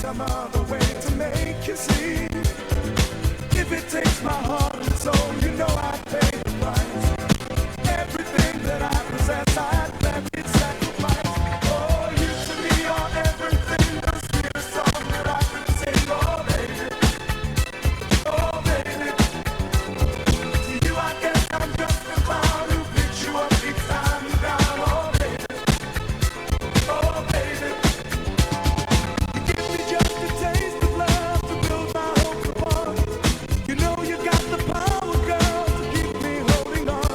Some other way to make you see. If it takes my heart and soul, you know I'd pay the price. Everything that I possess, I'd gladly sacrifice. Oh, you to me are everything, the sweetest song that I could sing. Oh, baby, oh, baby. To you, I guess I'm just a clown who picks you up each time you're down. Oh, baby, oh, baby. You give me just a taste of love to build my hopes upon. You know you got the power, girl, to keep me holding on.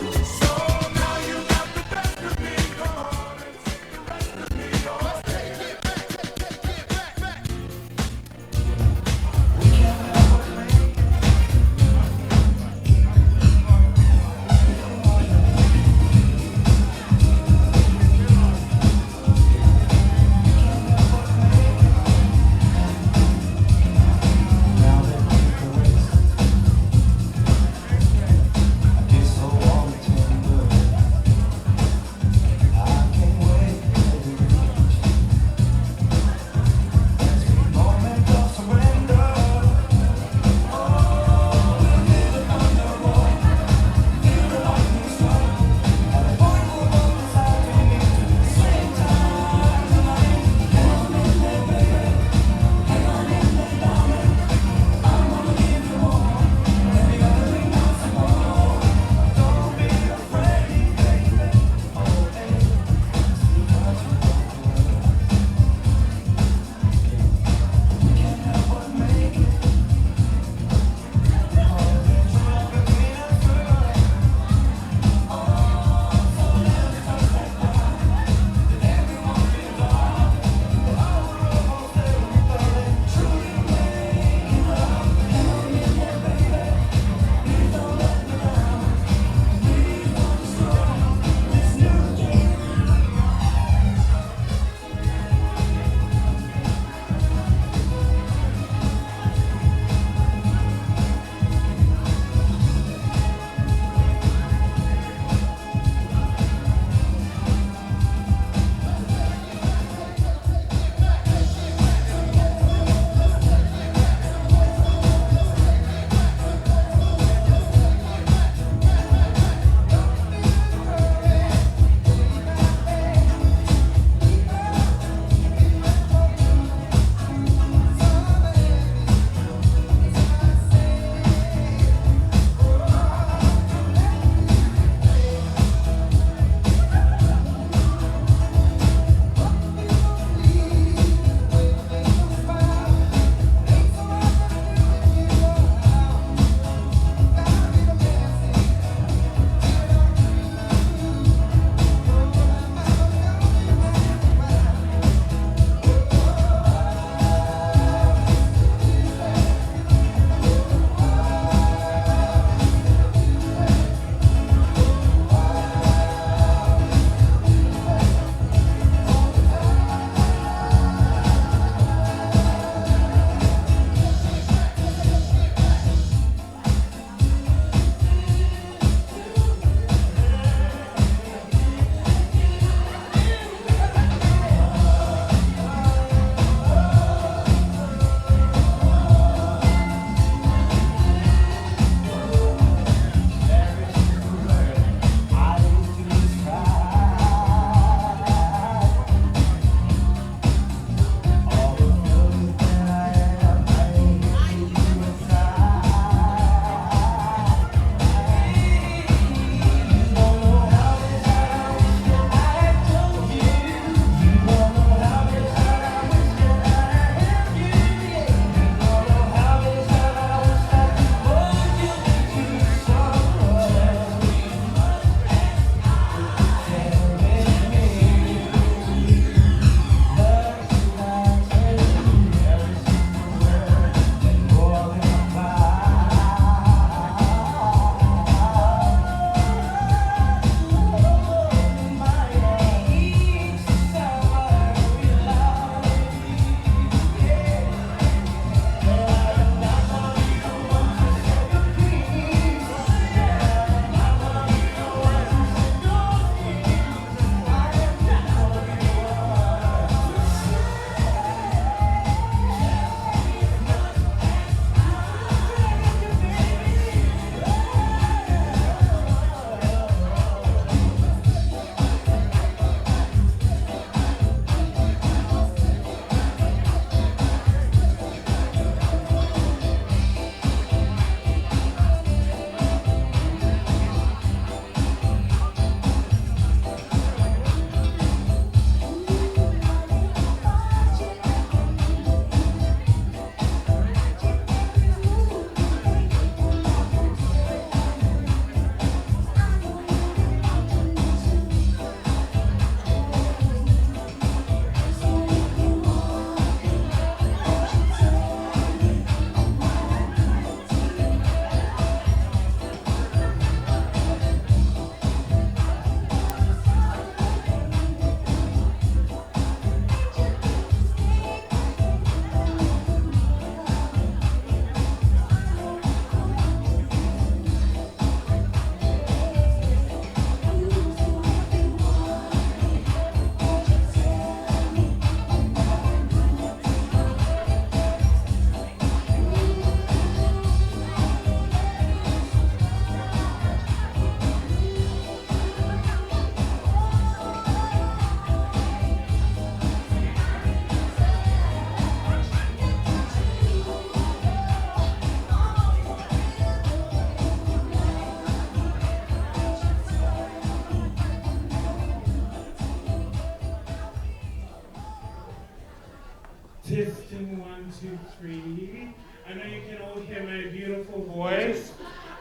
Testing one, two, three. I know you can all hear my beautiful voice.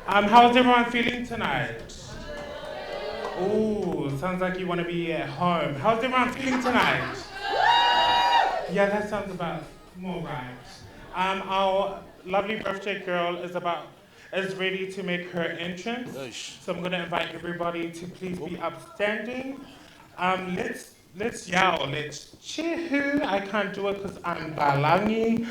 How's everyone feeling tonight? Ooh, sounds like you want to be at home. How's everyone feeling tonight? Yeah, that sounds about more right. Our lovely birthday girl is ready to make her entrance. So I'm going to invite everybody to please be upstanding. Let's yell, let's cheer. I can't do it because I'm Balangi.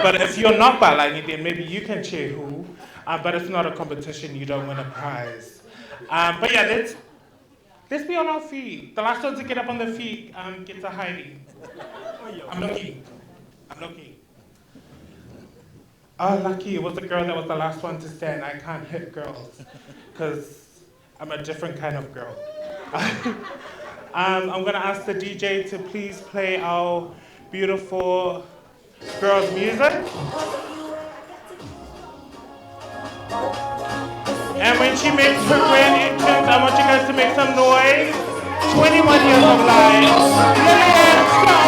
But if you're not Balangi, then maybe you can cheer who. But it's not a competition, you don't win a prize. But yeah, let's be on our feet. The last one to get up on the feet gets a Heidi. I'm looking. I'm looking. Oh, lucky. It was the girl that was the last one to stand. I can't hit girls because I'm a different kind of girl. I'm going to ask the DJ to please play our beautiful girls' music. And when she makes her grand entrance, I want you guys to make some noise. 21 years of life. Lillian Scott.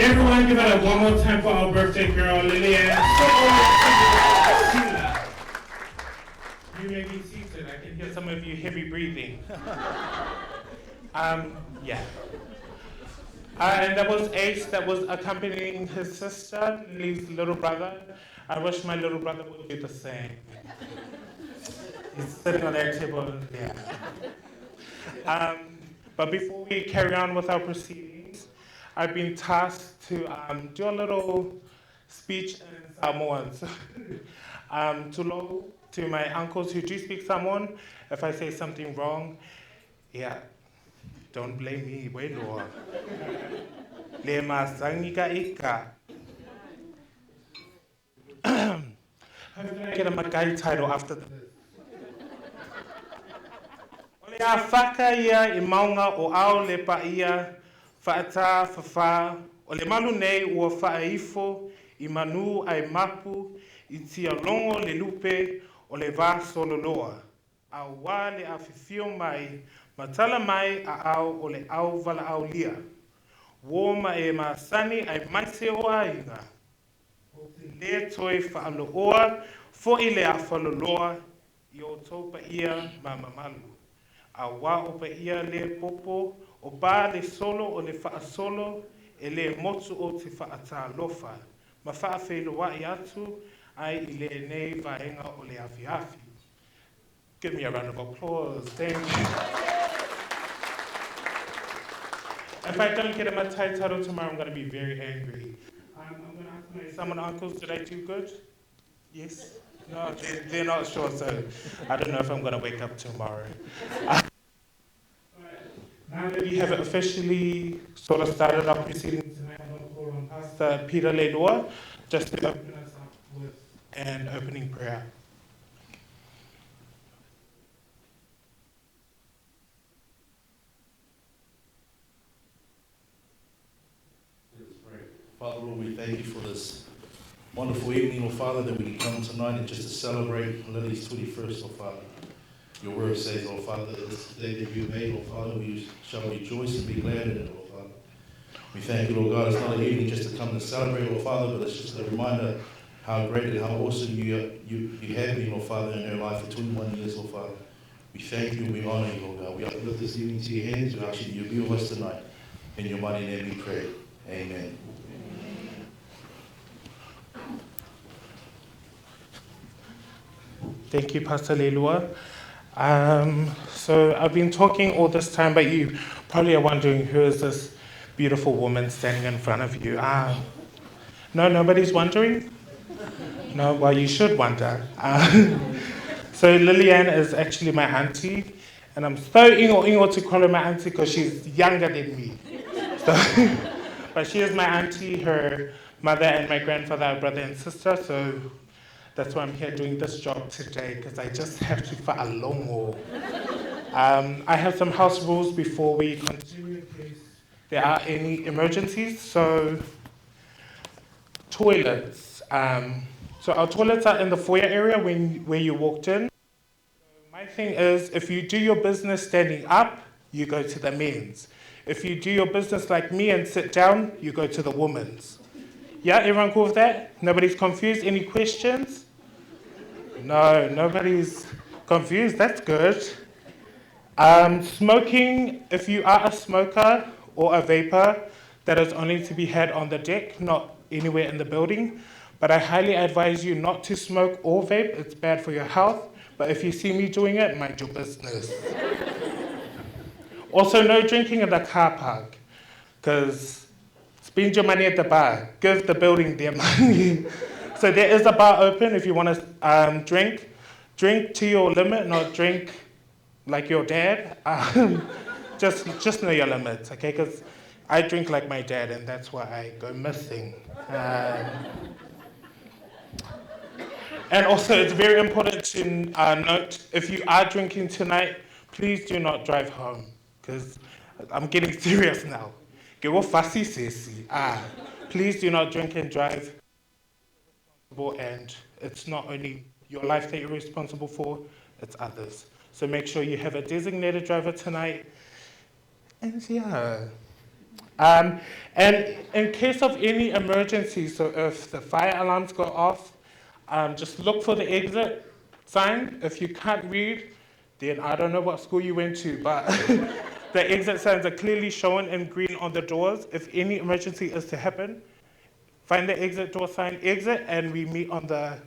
Everyone give it up one more time for our birthday girl, Lillian. You may be seated. I can hear some of you heavy breathing. Yeah. And that was Ace that was accompanying his sister, Lily's little brother. I wish my little brother would do the same. He's sitting on that table. Yeah. But before we carry on with our proceedings, I've been tasked to do a little speech in Samoan. So, to my uncles who do speak Samoan, if I say something wrong, yeah, don't blame me. Wait, Le masangi ka ika. Hopefully I get a Makai title after this. O le a whaka ia i maunga o ao le pa ia, whaata, whawha, o le malu nei ua whaaifo, i manu ai mapu, i tia longo le lupe, o le vā sololoa. A wā le a whiwhio mai, matala mai a au o le au vala au lia. Wō ma e masani ai maise o ainga. O te le toi whaaloa, fo i le a whaloloa, i o taupa ia ma mamalu. A wā o pa ia le popo, o pā le solo o le whaasolo, e le motu o te whaatalofa. Ma whaawheloa i atu, ai i le nei vaenga o le awhiawhi. Give me a round of applause. Thank you. If I don't get a Matai title tomorrow, I'm going to be very angry. I'm going to ask my Samoan uncles, did I do good? Yes? No, they're not sure, so I don't know if I'm going to wake up tomorrow. Now that we have officially sort of started our proceedings tonight, I'm going to call on Pastor Peter Leilua just to open us up with an opening prayer. Let us pray. Father, Lord, we thank you for this wonderful evening, Lord Father, that we can come tonight and just to celebrate Lily's 21st, Lord Father. Your word says, Lord Father, that this day that you made, Lord Father, we shall rejoice and be glad in it, Lord Father. We thank you, Lord God. It's not an evening just to come to celebrate, Lord Father, but it's just a reminder how great and how awesome you have been, Lord Father, in her life for 21 years, Lord Father. We thank you and we honor you, Lord God. We uplift this evening to your hands. We ask you to be with us tonight. In your mighty name we pray. Amen. Thank you, Pastor Leilua. So I've been talking all this time, but you probably are wondering who is this beautiful woman standing in front of you. No, nobody's wondering? No, well, you should wonder. So Lillian is actually my auntie, And I'm so ingo ingo to call her my auntie because she's younger than me. So, but she is my auntie, her mother and my grandfather are brother and sister, so that's why I'm here doing this job today, because I just have to fa'alongo. I have some house rules before we continue in case there are any emergencies. So, toilets. So our toilets are in the foyer area where you walked in. My thing is, if you do your business standing up, you go to the men's. If you do your business like me and sit down, you go to the women's. Yeah, everyone cool with that? Nobody's confused? Any questions? No, nobody's confused. That's good. Smoking, if you are a smoker or a vapor, that is only to be had on the deck, not anywhere in the building. But I highly advise you not to smoke or vape. It's bad for your health. But if you see me doing it, mind your business. Also, no drinking in the car park, because spend your money at the bar. Give the building their money. So there is a bar open if you want to drink. Drink to your limit, not drink like your dad. Just know your limits, okay? Because I drink like my dad, and that's why I go missing. And also, it's very important to note, if you are drinking tonight, please do not drive home, because I'm getting serious now. Please do not drink and drive. And it's not only your life that you're responsible for, it's others. So make sure you have a designated driver tonight. And yeah. And in case of any emergency, so if the fire alarms go off, just look for the exit sign. If you can't read, then I don't know what school you went to, but the exit signs are clearly shown in green on the doors. If any emergency is to happen, find the exit door sign, exit, and we meet on the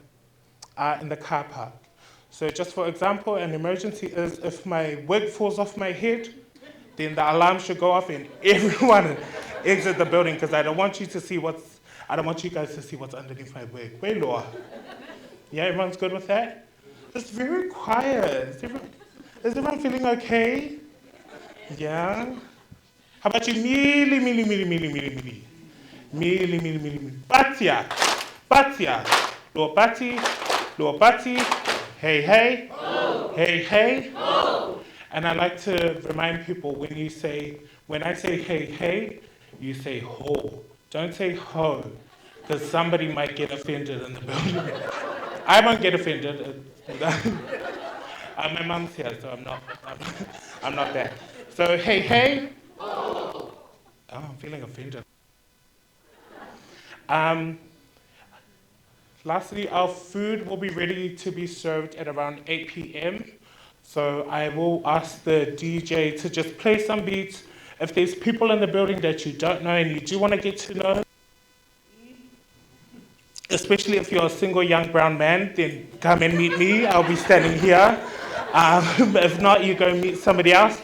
in the car park. So just for example, an emergency is if my wig falls off my head, then the alarm should go off and everyone exit the building, because I don't want you to see what's, I don't want you guys to see what's underneath my wig. Wait, Laura. Yeah, everyone's good with that? It's very quiet. Is everyone feeling okay? Yeah? How about you? Mili, mili, mili, mili, mili, mili. Mili, mili, mili, mili. Batia. Batia. Lua bati. Lua bati. Hey, hey. Oh. Hey, hey. Oh. And I like to remind people, when you say, when I say hey, hey, you say ho. Don't say ho, because somebody might get offended in the building. I won't get offended. My mum's here, so I'm not there. So hey, hey. Oh, I'm feeling offended. Lastly, our food will be ready to be served at around 8 p.m. So I will ask the DJ to just play some beats. If there's people in the building that you don't know and you do want to get to know, especially if you're a single young brown man, then come and meet me. I'll be standing here. If not, you go meet somebody else.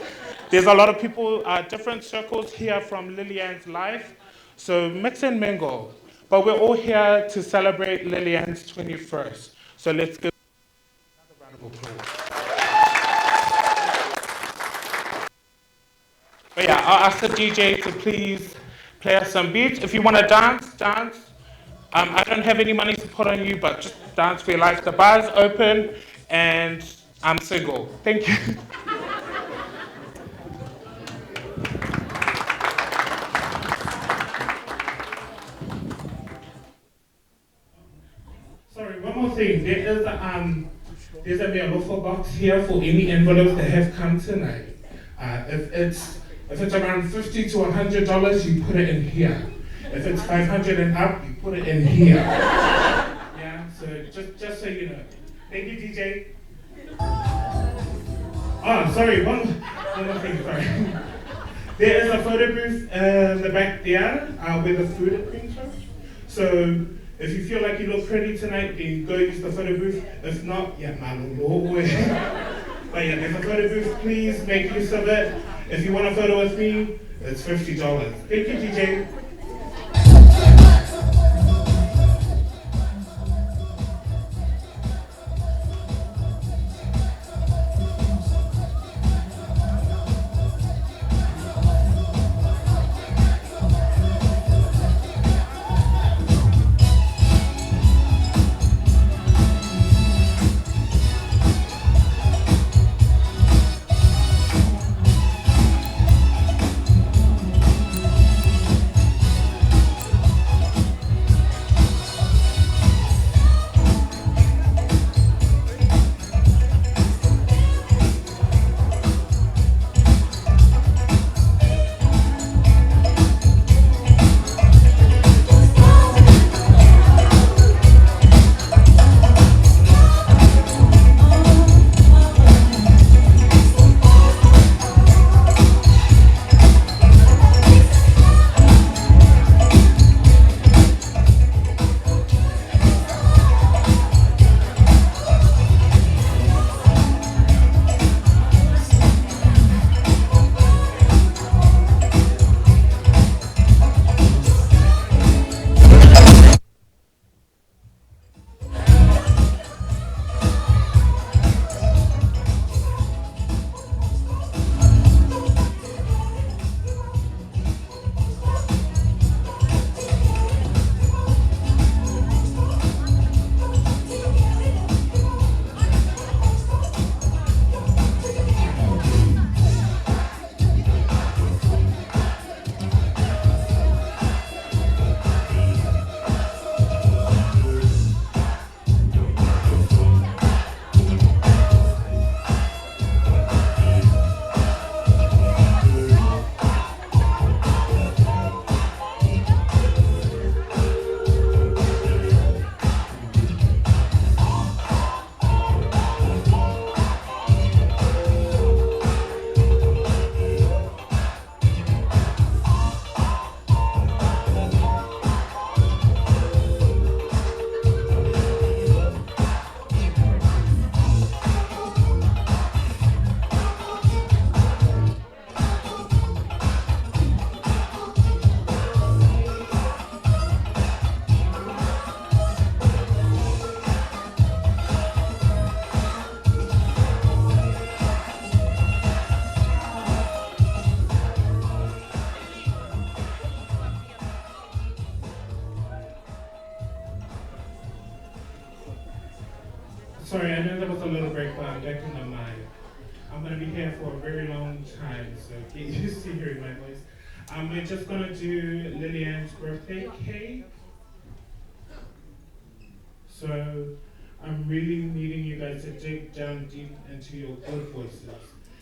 There's a lot of people, different circles here from Lillian's life. So mix and mingle. But we're all here to celebrate Lillian's 21st. So let's give another round of applause. But yeah, I'll ask the DJ to please play us some beats. If you want to dance, dance. I don't have any money to put on you, but just dance for your life. The bar's open, and I'm single. Thank you. Sorry, one more thing. There is there's a mealofo box here for any envelopes that have come tonight. If it's around $50 to $100, you put it in here. If it's $500 and up, you put it in here. Yeah, so just so you know. Thank you, DJ. Oh, sorry, one more thing, sorry. There is a photo booth in the back there where the food is being served. So if you feel like you look pretty tonight, then go use the photo booth. If not, yeah, malolo. But yeah, there's a photo booth. Please make use of it. If you want a photo with me, it's $50. Thank you, DJ. Sorry, I know there was a little break, but I'm back on the mic. I'm going to be here for a very long time, so get used to hearing my voice. We're just going to do Lillian's birthday cake. So I'm really needing you guys to dig down deep into your good voices.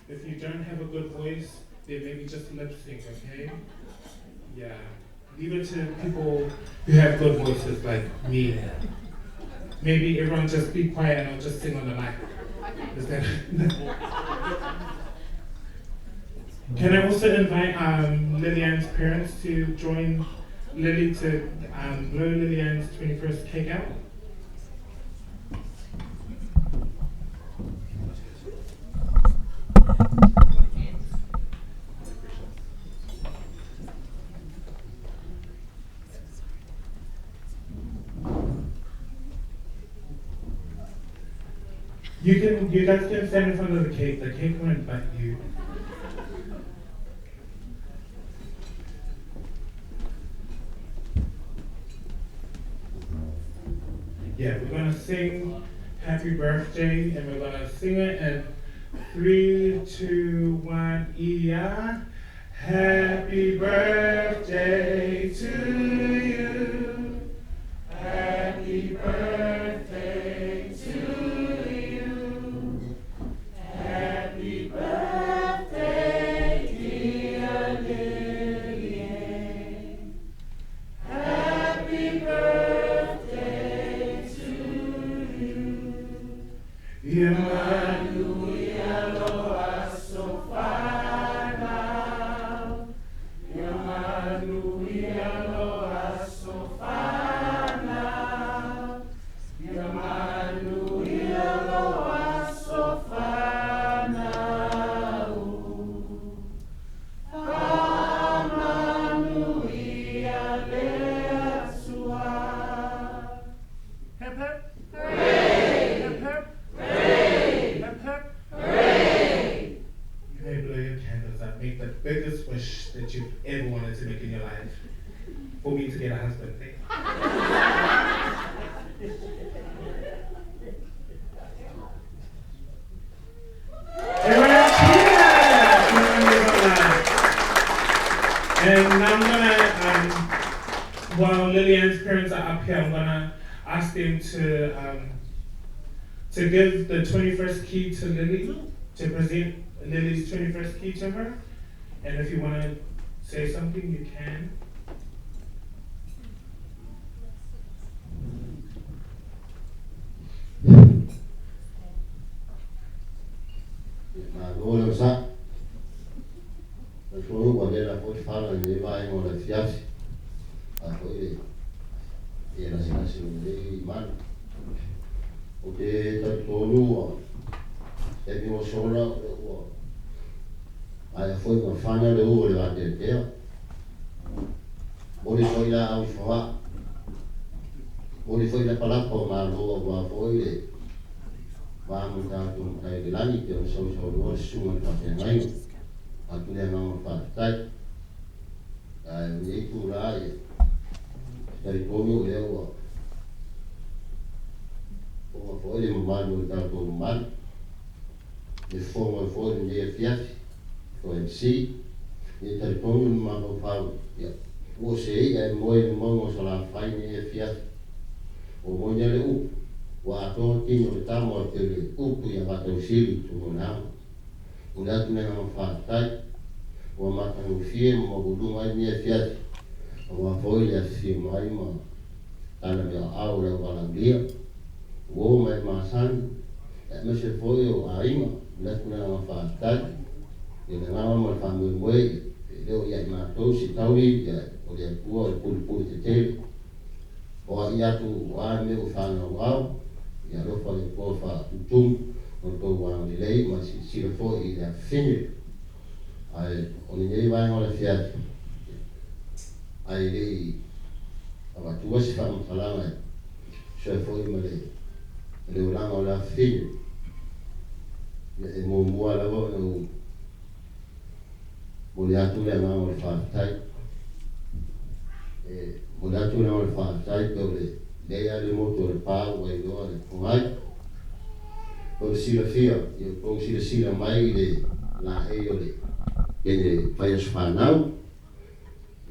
If you don't have a good voice, then maybe just lip sync, okay? Yeah. Leave it to people who have good voices like me. Maybe everyone just be quiet and I'll just sing on the mic. Is that? Can I also invite Lillian's parents to join Lily to blow Lillian's 21st cake out? You guys can stand in front of the cake. The cake won't bite you. Yeah, we're going to sing Happy Birthday, and we're going to sing it in 3, 2, 1, E-ya. Happy birthday to you. Happy birthday to you. Happy birthday, dear Lillian. Happy birthday to you. Hip hip. Hooray! Hip hip. Hooray! Hip hip. Hooray! You may blow your candles out. Make the biggest wish that you've ever wanted to make in your life. For me to get a husband. Everyone cheers! And now I'm going to, while Lillian's parents are up here, I'm going to ask them to give the 21st key to Lily, to present Lily's 21st key to her. And if you want to say something, you can. O silafia, ia tou silasila mai i le laei o le kene fai aso fanau.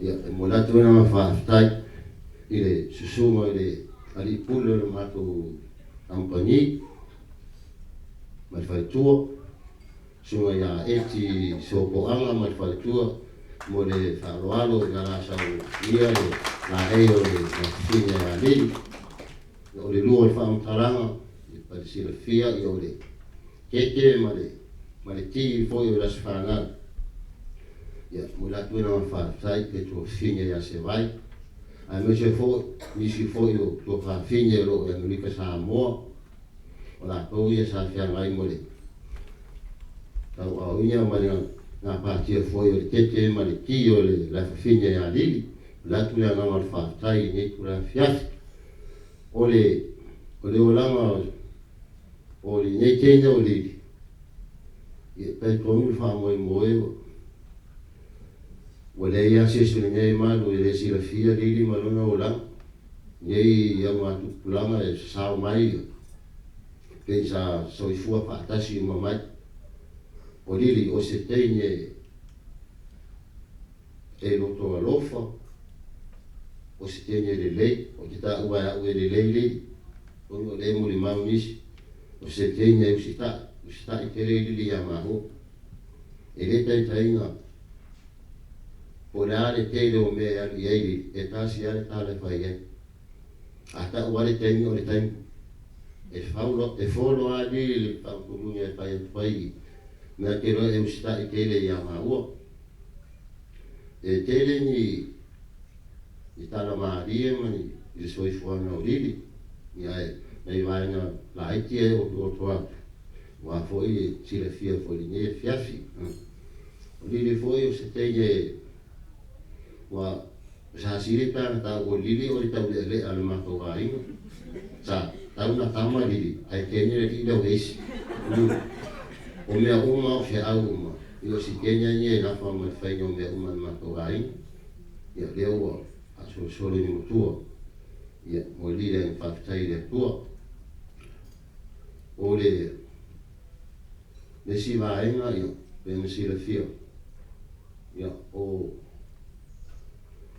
Ia, e momoli atu ai le agaga faafetai i le susuga i le alii pule o le matou kamupani ma le faletua, susuga ia Eti Sopoaga ma le faletua mo le faaaloalo ina la saunia le laei o le fafine ia Lili. O le lua o le faamatalaga, pa le silafia, ia o le keke ma le ti foi o le aso fanau. Ia, momoli atu ai le agaga faafetai i le tuafafine ia Sevai, aemaise foi nisi foi o tuafafine o lo o i Amerika Samoa, o latou ia sa feagai mo le tauaoina ma le gapatia foi o le keke ma le ti o le lafafine ia Lili. O le atu le agaga o le faafetai i lenei tulaga afiafi. O le olaga o lenei teine o Lili, ia talitonu le faamoemoe ua leai lava se isi o lenei malu e le silafia Lili ma lona olaga. Nei augatupulaga e sasao mai pei sa soifua faatasi uma mai. O Lili o se teine e loto alofa, o se teine lelei, o te taua e au e lelei Lili, ona o le molimau nisi, o se teine e usitai tele Lili ia maua. E le taitaiga, po o le a le tele o mea e alu i ai Lili, e tasi lava le tala e fai ai. A tau lava le taimi o le taimi, e folo lava Lili le faautunuga e fai atu ai, mea te loa e usitai tele ia maua. E tele ni tala malie ma ni i le soifuaga o Lili, ia e nai vaega laiti e otooto atu, ua foi e silafia foi lenei afiafi. O Lili foi o se teine ua sa sili pe ana tau o Lili o le taulealea a le matou aiga. Sa tau na tama Lili, ae teine le alii lau eisi. O mea uma o feau uma, ia o si teine ia e nafa ma le faiga o mea uma a le matou aiga. Ia lea ua faasolosolo i le matua. Ia, mo Lili ai faafetai i le Atua. O le isi vaega, ia, pe na silafia, ia, o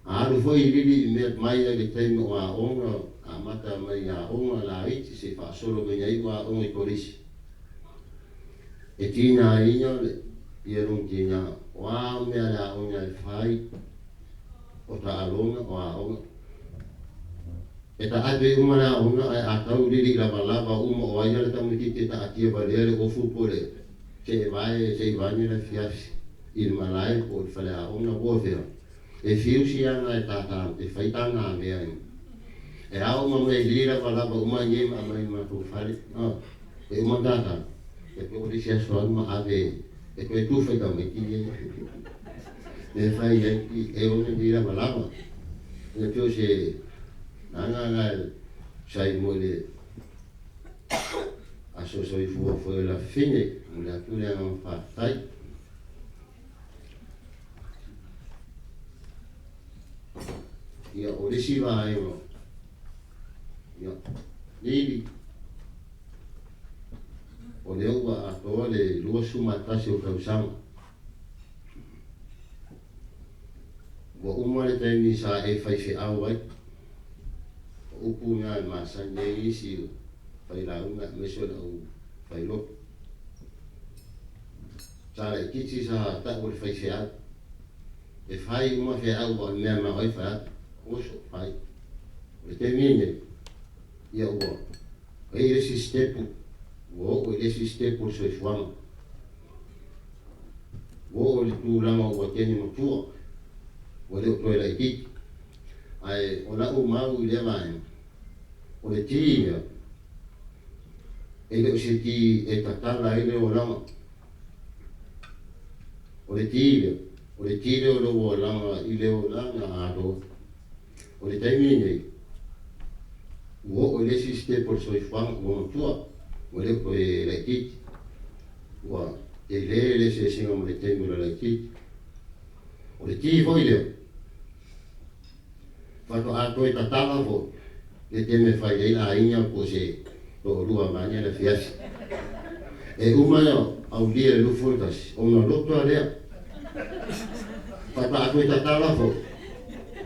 alu foi i Lili i mea mai ai le taimi o aoga, amata mai aoga laiti se faasolo mai ai ua aoga i kolisi. E tinaina le ia lona tina, o a mea le aoga e fai, o taaloga o aoga. E taave uma le aoga ae a tau Lili i lavalava uma o ai le tamaitiiti e taatia valea le ofu po le se e vae se i vaeane le afiafi i le malae po o le faleaoga po o fea. E fiu siaga e tata e fai taga mea e ao uma mai Lili lavalava uma i nei ma aumai i matou fale. E uma tata e pe o le isi aso alu ma ave e toe tufa i tamaiti ia e fai ai e ona Lili lavalava. E pei o se agaga e sai mo le aso soifua foi o le afafine, mo le atu le agaga faafetai. Ia, o le isi vaega, ia, Lili, o lea ua atoa le 21 o tausaga. Ua uma le taimi sa e faifeau ai. O upu na e masani ai isi failauga aemaise o le au failoto. Sa laitiiti sa tau o le faifeau. E fai uma feau o le mea maoi fai atu, oso fai. O le taimi lenei, ia ua ai le isi stepu, ua oo i le isi stepu o le soifuaga. Ua oo i le tulaga ua teine matua, ua le o toe laitiiti. Ae o lau mau i lea vaega, o le ti lea, e le o se ti e tatala ai le olaga. O le ti lea, o le ti lea o lou olaga i le olaga aloa. O le taimi lenei, ua oo i le isi step o le soifuaga, ua matua, ua le o toe laitiiti. Ua tele le eseesega ma le taimi o le laitiiti. O le ti foi lea, faatoa toe tatala foi le taimi e fai ai aiga po o se toalua vaeane le afiafi. E uma e aulia le 21, ona loto lea. Faatoa toe tatala foi,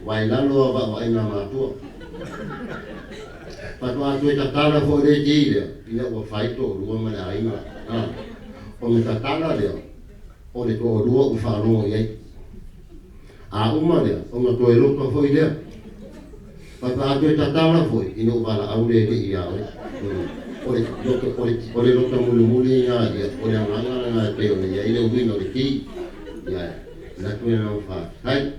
ua i lalo a vaavaaina matua. Faatoa toe tatala foi le ti lea, ina ua fai toalua ma le aiga. Ona tatala lea, o le toalua ua faalogo i ai. A uma lea, ona toe loto foi lea. Faatoa toe tatala foi, ina ua valaau le Alii ia oe. O le loto mulimuli lena ia, o le agaga lena e pei ona i ai le uiga o le ti. Ia, manatu e na faafetai.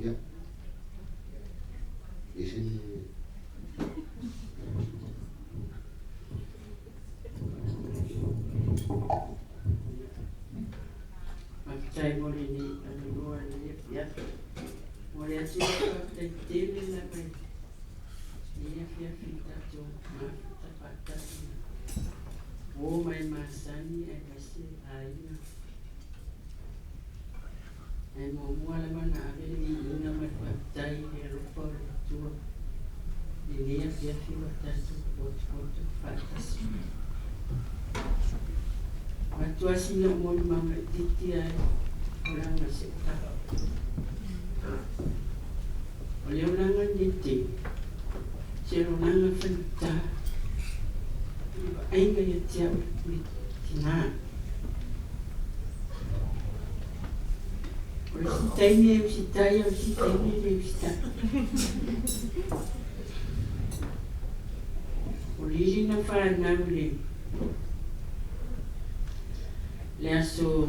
Ia. Isi Faafetai mo lenei avanoa i lenei afiafi. Mo le atu faafetai tele lava i lenei afiafi i tatou mafuta faatasi uo mai masani aemaise aiga. Ae muamua lava ona ave le viiga ma le faafetai i le alofa o le Atua i lenei afiafi ua tatou potopoto faatasi. Avatu sina ou molimau laitiiti lava e olaga i si ou tala. O le olaga lenei taimi, o se olaga faigata i le vaaiga ia te au le tina. O le isi taimi e usitai, o le isi taimi e le usitai. O Lili na fanau i le aso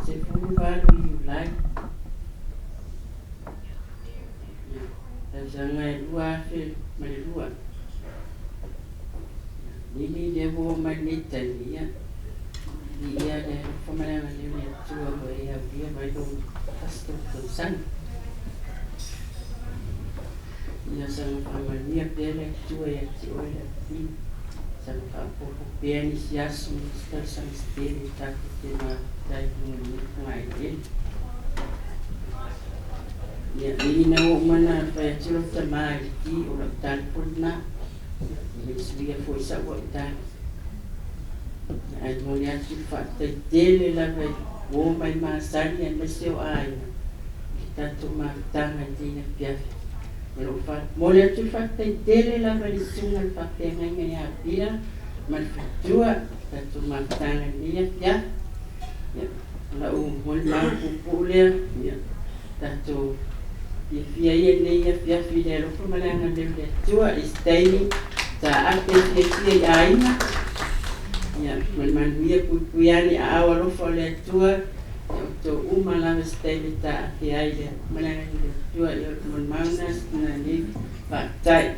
18 Iulai tausaga e 2002. Lili lea ua oo mai lenei taimi, ia, viia le alofa ma le agalelei o le Atua ua e aulia mai lou 40 tausaga. Ia saga faamanuia pea le Atua ia te oe le afifio. Saga faaopoopo pea nisi aso ma nisi tausaga se tele tatou te mafuta ai i luga o lenei fogaeleele. Ia, lili na ua uma ona fai atu lau tama i le ti, o lau tali foi lena. E le suia foi sau au tali. Ae momoli atu le faafetai tele lava i uo mai masani aemaise o aiga i le tatou mafutaga i lenei afiafi. O lo o momoli atu le faafetai tele lava i le susuga i le faafeagaiga ia Pila ma le faletua i le tatou mafutaga i lenei afiafi. Ia, o lau molimau puupuu lea, ia, tatou fiafia ia i lenei afiafi i le alofa ma le agalelei o le Atua. I se taimi taape fiafia i aiga, ia, ma le manuia puipui ane aao alofa o le Atua ia outou uma lava i se taimi taape ai le alofa ma le agalelei o le Atua. Ia, o le molimau lena sina nei faafetai.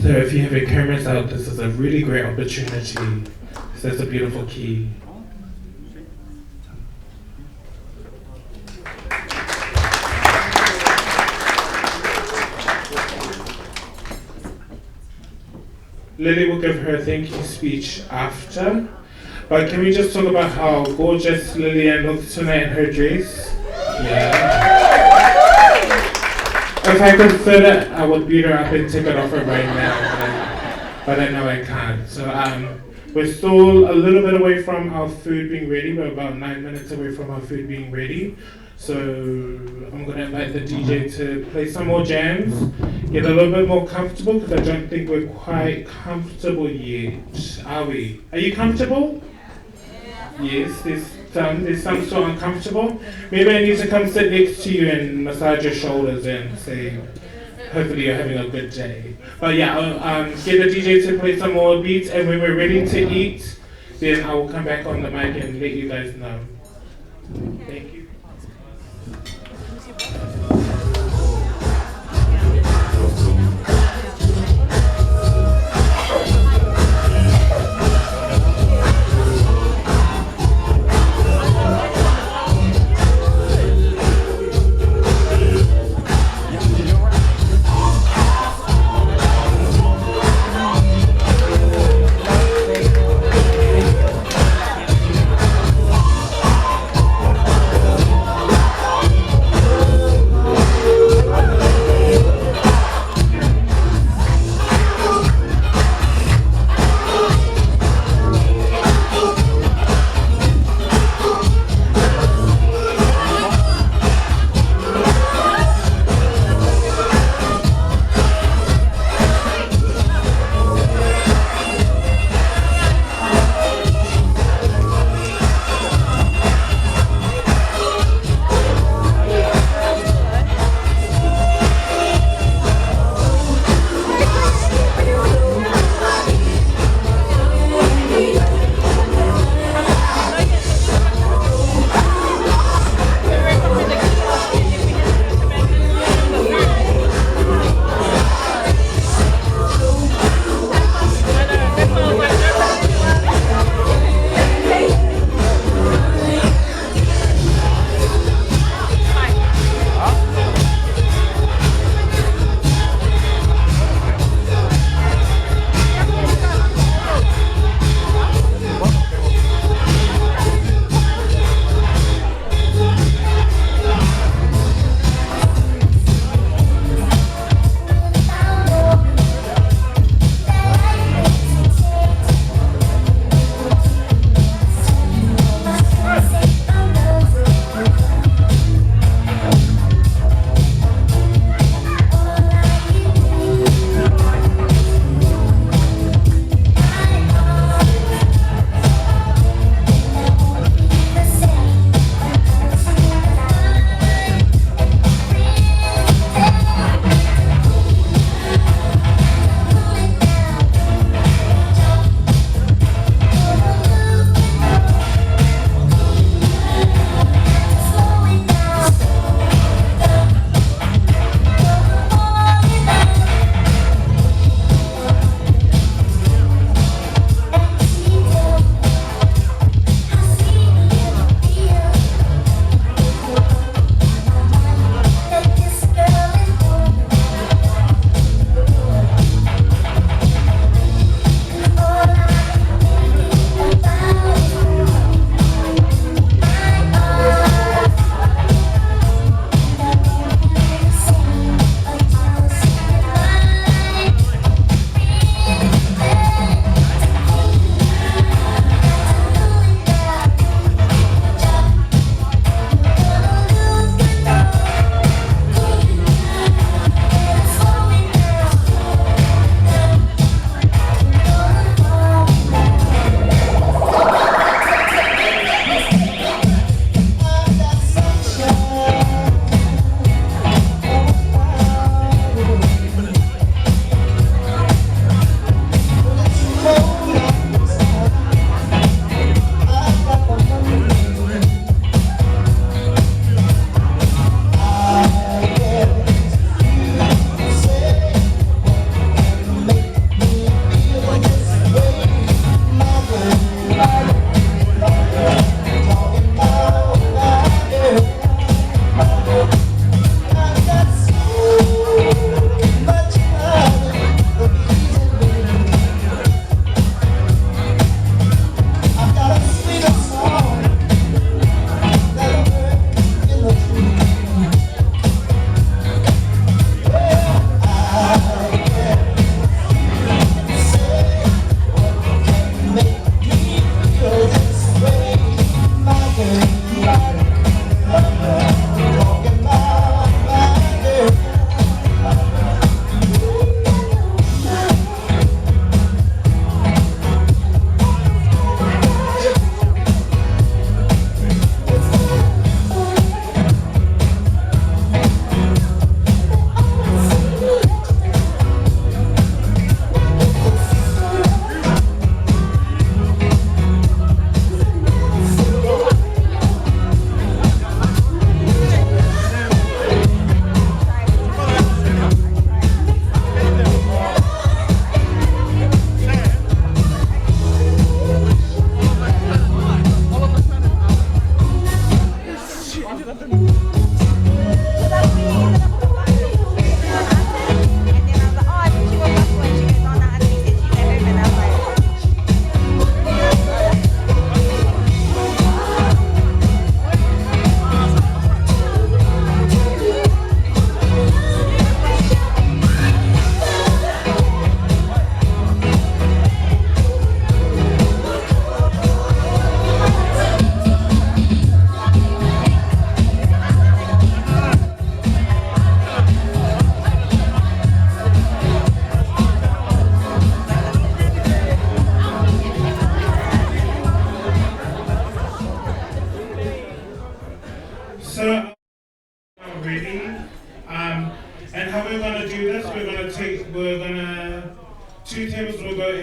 So if you have your cameras out, this is a really great opportunity. This is a beautiful key. Lily will give her thank you speech after. But can we just talk about how gorgeous Lillian looks tonight in her dress? Yeah. If I could fit it, I would beat her up and take it off her right now, but I know I can't. So we're still a little bit away from our food being ready. We're about 9 minutes away from our food being ready. So I'm going to invite the DJ to play some more jams, get a little bit more comfortable, because I don't think we're quite comfortable yet, are we? Are you comfortable? Yeah. Yes, there's some still uncomfortable. Maybe I need to come sit next to you and massage your shoulders and say, hopefully you're having a good day. But yeah, I'll get the DJ to play some more beats, and when we're ready to eat, then I will come back on the mic and let you guys know. Thank you.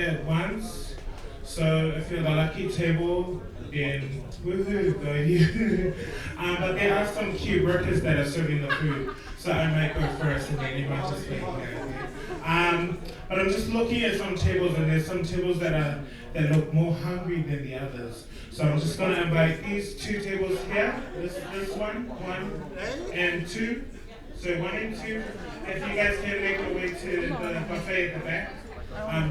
at once. So if you're the lucky table, then woohoo, go you. But there are some cute workers that are serving the food, so I might go first and then you might just wait here. But I'm just looking at some tables, and there's some tables that look more hungry than the others. So I'm just gonna invite these two tables here, this one, 1 and 2. So 1 and 2, if you guys can make your way to the buffet at the back.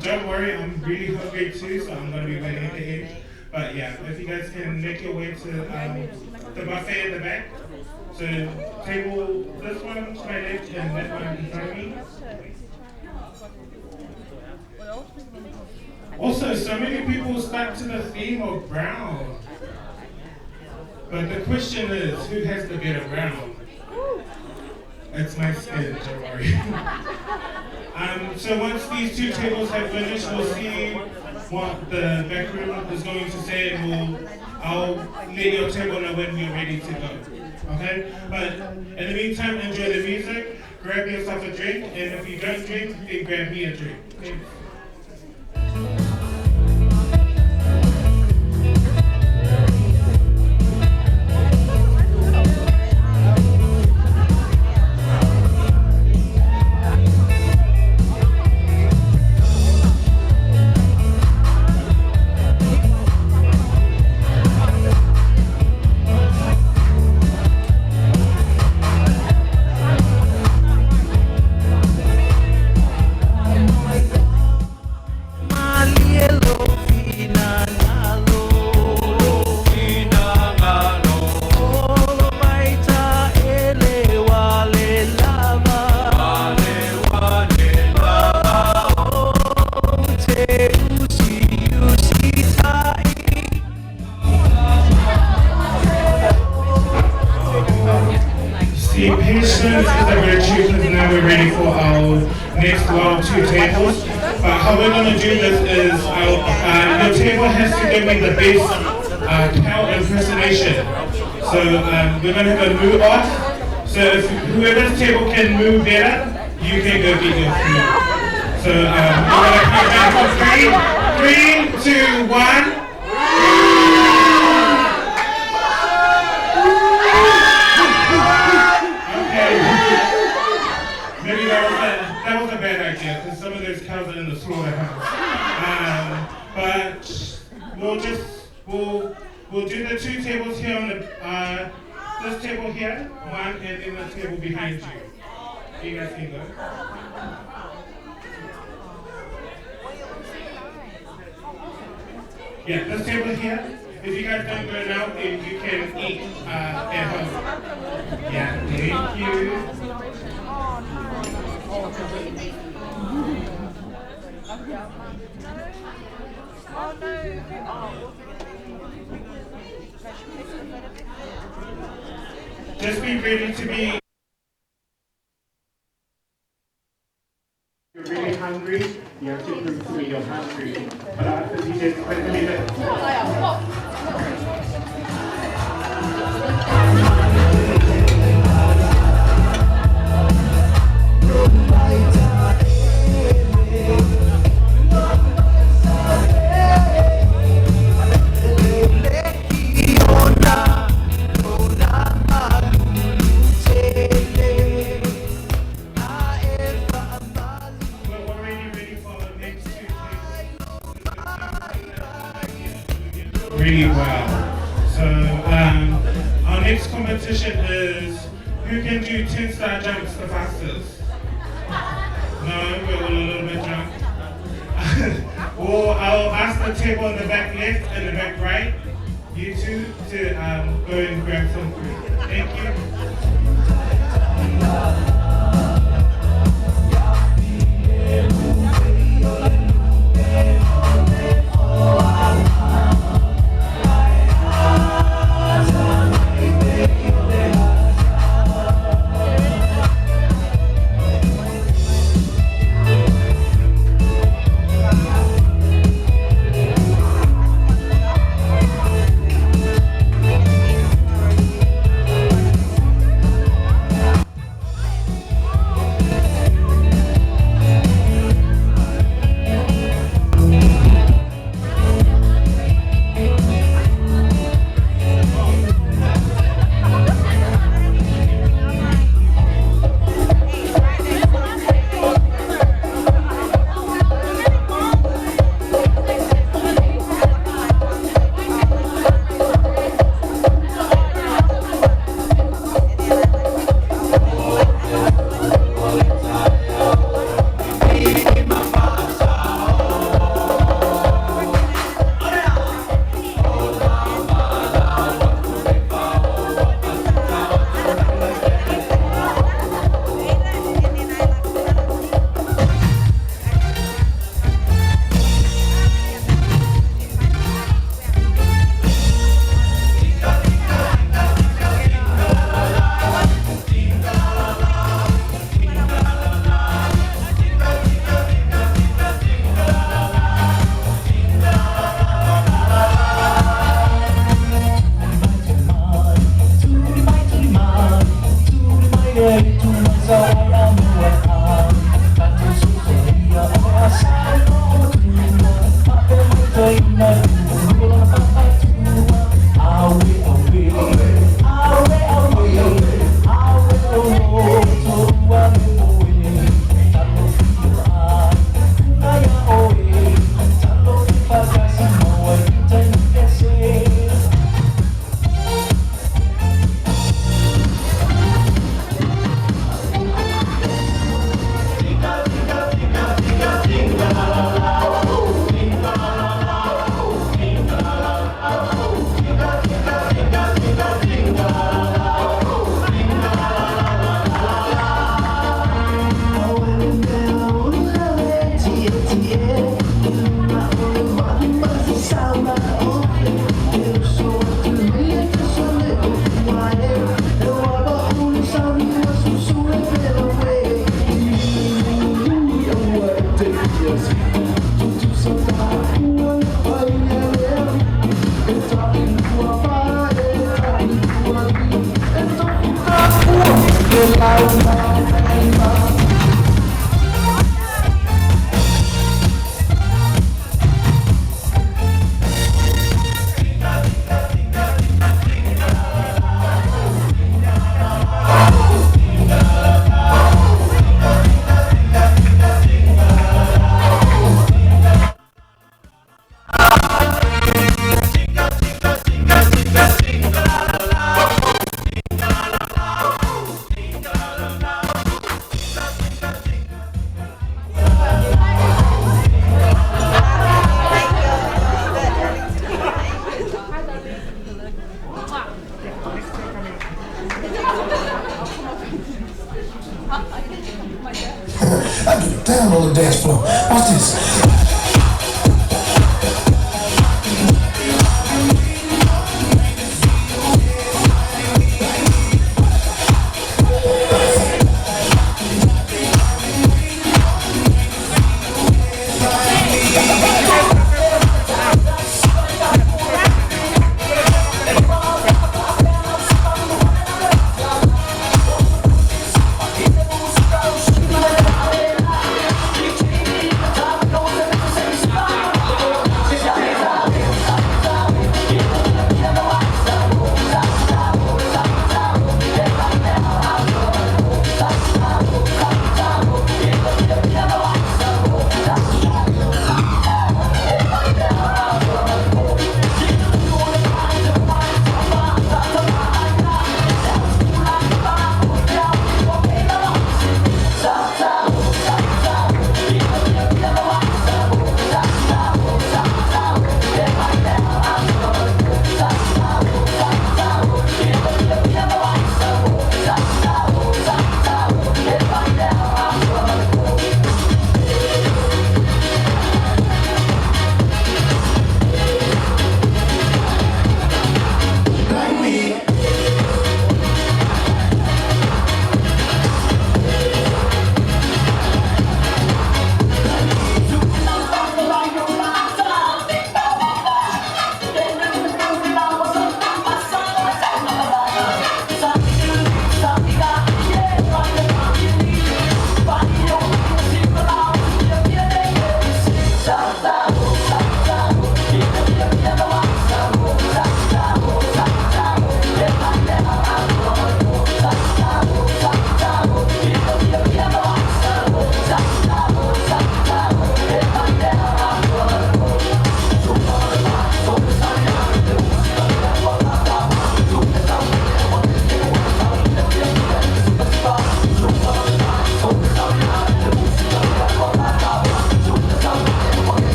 Don't worry, I'm really hungry too, so I'm gonna be waiting at the end. But yeah, if you guys can make your way to the buffet at the back. So table, this one to my left and that one in front of me. Also, so many people stuck to the theme of brown. But the question is, who has the better brown? It's my skin, don't worry. So once these two tables have finished, we'll see what the back room is going to say, and I'll let your table know when we're ready to go. Okay? But in the meantime, enjoy the music, grab yourself a drink, and if you don't drink, then grab me a drink. Thanks. See, patience is a virtue, because now we're ready for our next lot of two tables. But how we're going to do this is your table has to give me the best cow impersonation. So we're going to have a moo off. So if whoever's table can moo better, you can go get your food. So we're going to count down from 3, 3, 2, 1. Maybe that was a bad idea, because some of those cows are in the slaughterhouse. But we'll do the two tables here on the this table here, one, and then the table behind you. You guys can go. Yeah, this table here. If you guys don't go now, then you can eat at home. Yeah, thank you. Just be ready to be. You're really hungry, you have to prove to me you're hungry. But after DJ to play the music. Really well. So our next competition is who can do 10 star jumps the fastest? No, we're all a little bit drunk. Or I'll ask the table in the back left and the back right, you two, to go and grab some food. Thank you.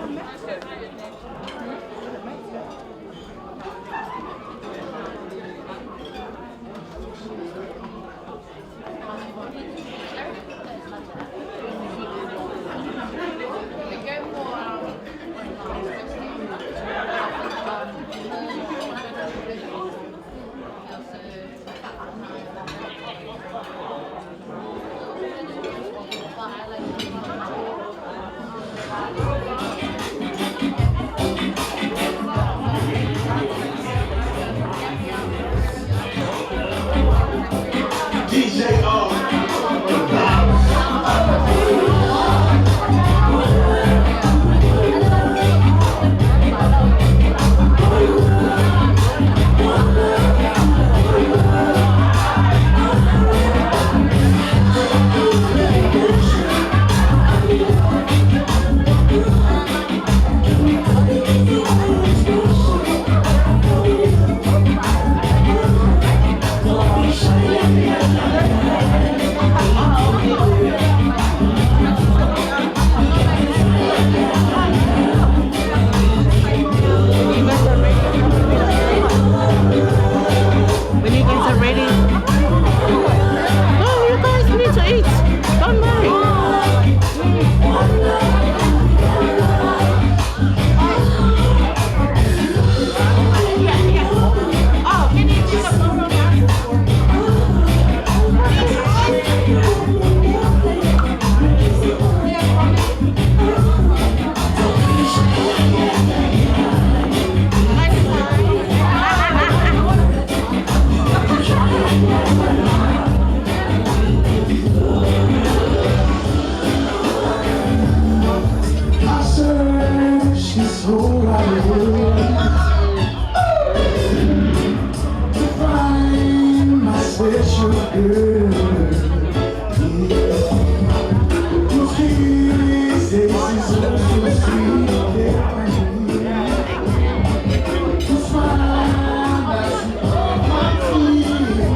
When you guys are ready. Oh, you guys need to eat. Don't worry. Oh, can you do the photo now? I searched this whole wide world to find my special girl. Yeah. Whose kisses is oh so sweet. Yeah. Whose smile lights up my tears.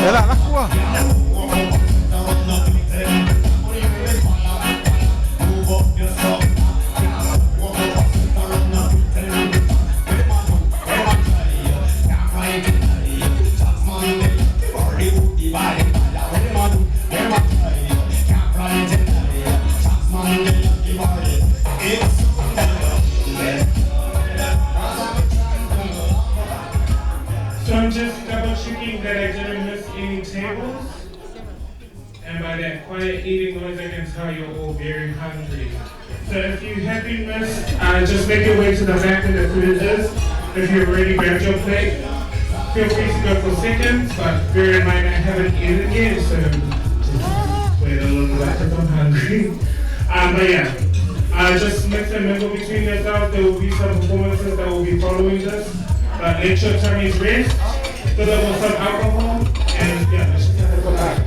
La lakua. So I'm just double checking that I didn't miss any tables. And by that quiet eating noise, I can tell you're all very hungry. So if you have been missed, just make your way to the back where the food is. If you've already grabbed your plate, feel free to go for seconds, but bear in mind I haven't eaten yet, so just wait a little bit because I'm hungry. But yeah, just mix and mingle between yourselves. There will be some performances that will be following this. But let your tummies rest, fill up with some alcohol, and yeah, let's just have a good time.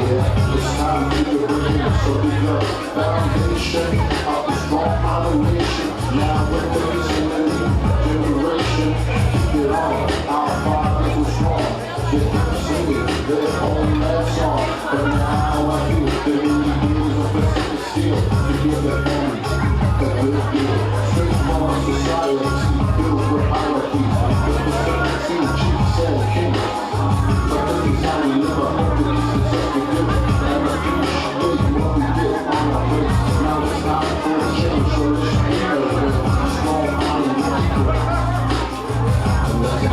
Yeah, it's time to begin. So be the foundation of the strong nation. Now we're raising a new generation. Keep it on. Our fathers were strong. They kept singing their own last song. But now I hear the many years of Pacific Steel to give their families a good deal. Straight from a society filled with hierarchies. The Pacific Sea, chiefs and kings. But this is how we live. I hope that this is us forgiven. And appreciate what we get on our plates. Now it's time for a change, so let's be a strong island people. And that's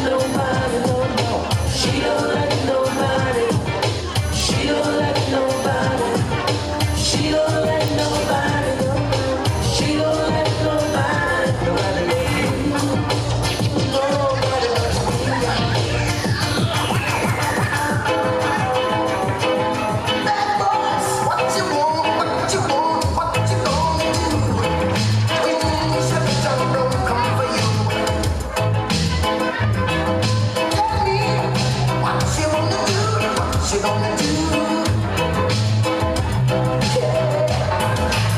nobody, no, no. She don't like nobody. She don't like nobody. She don't like nobody. She don't like nobody. Nobody but you. Nobody but you. Bad boys, what you want, what you want, what you gonna do? When September come for you. Tell me what you wanna do, what you gonna do? Yeah.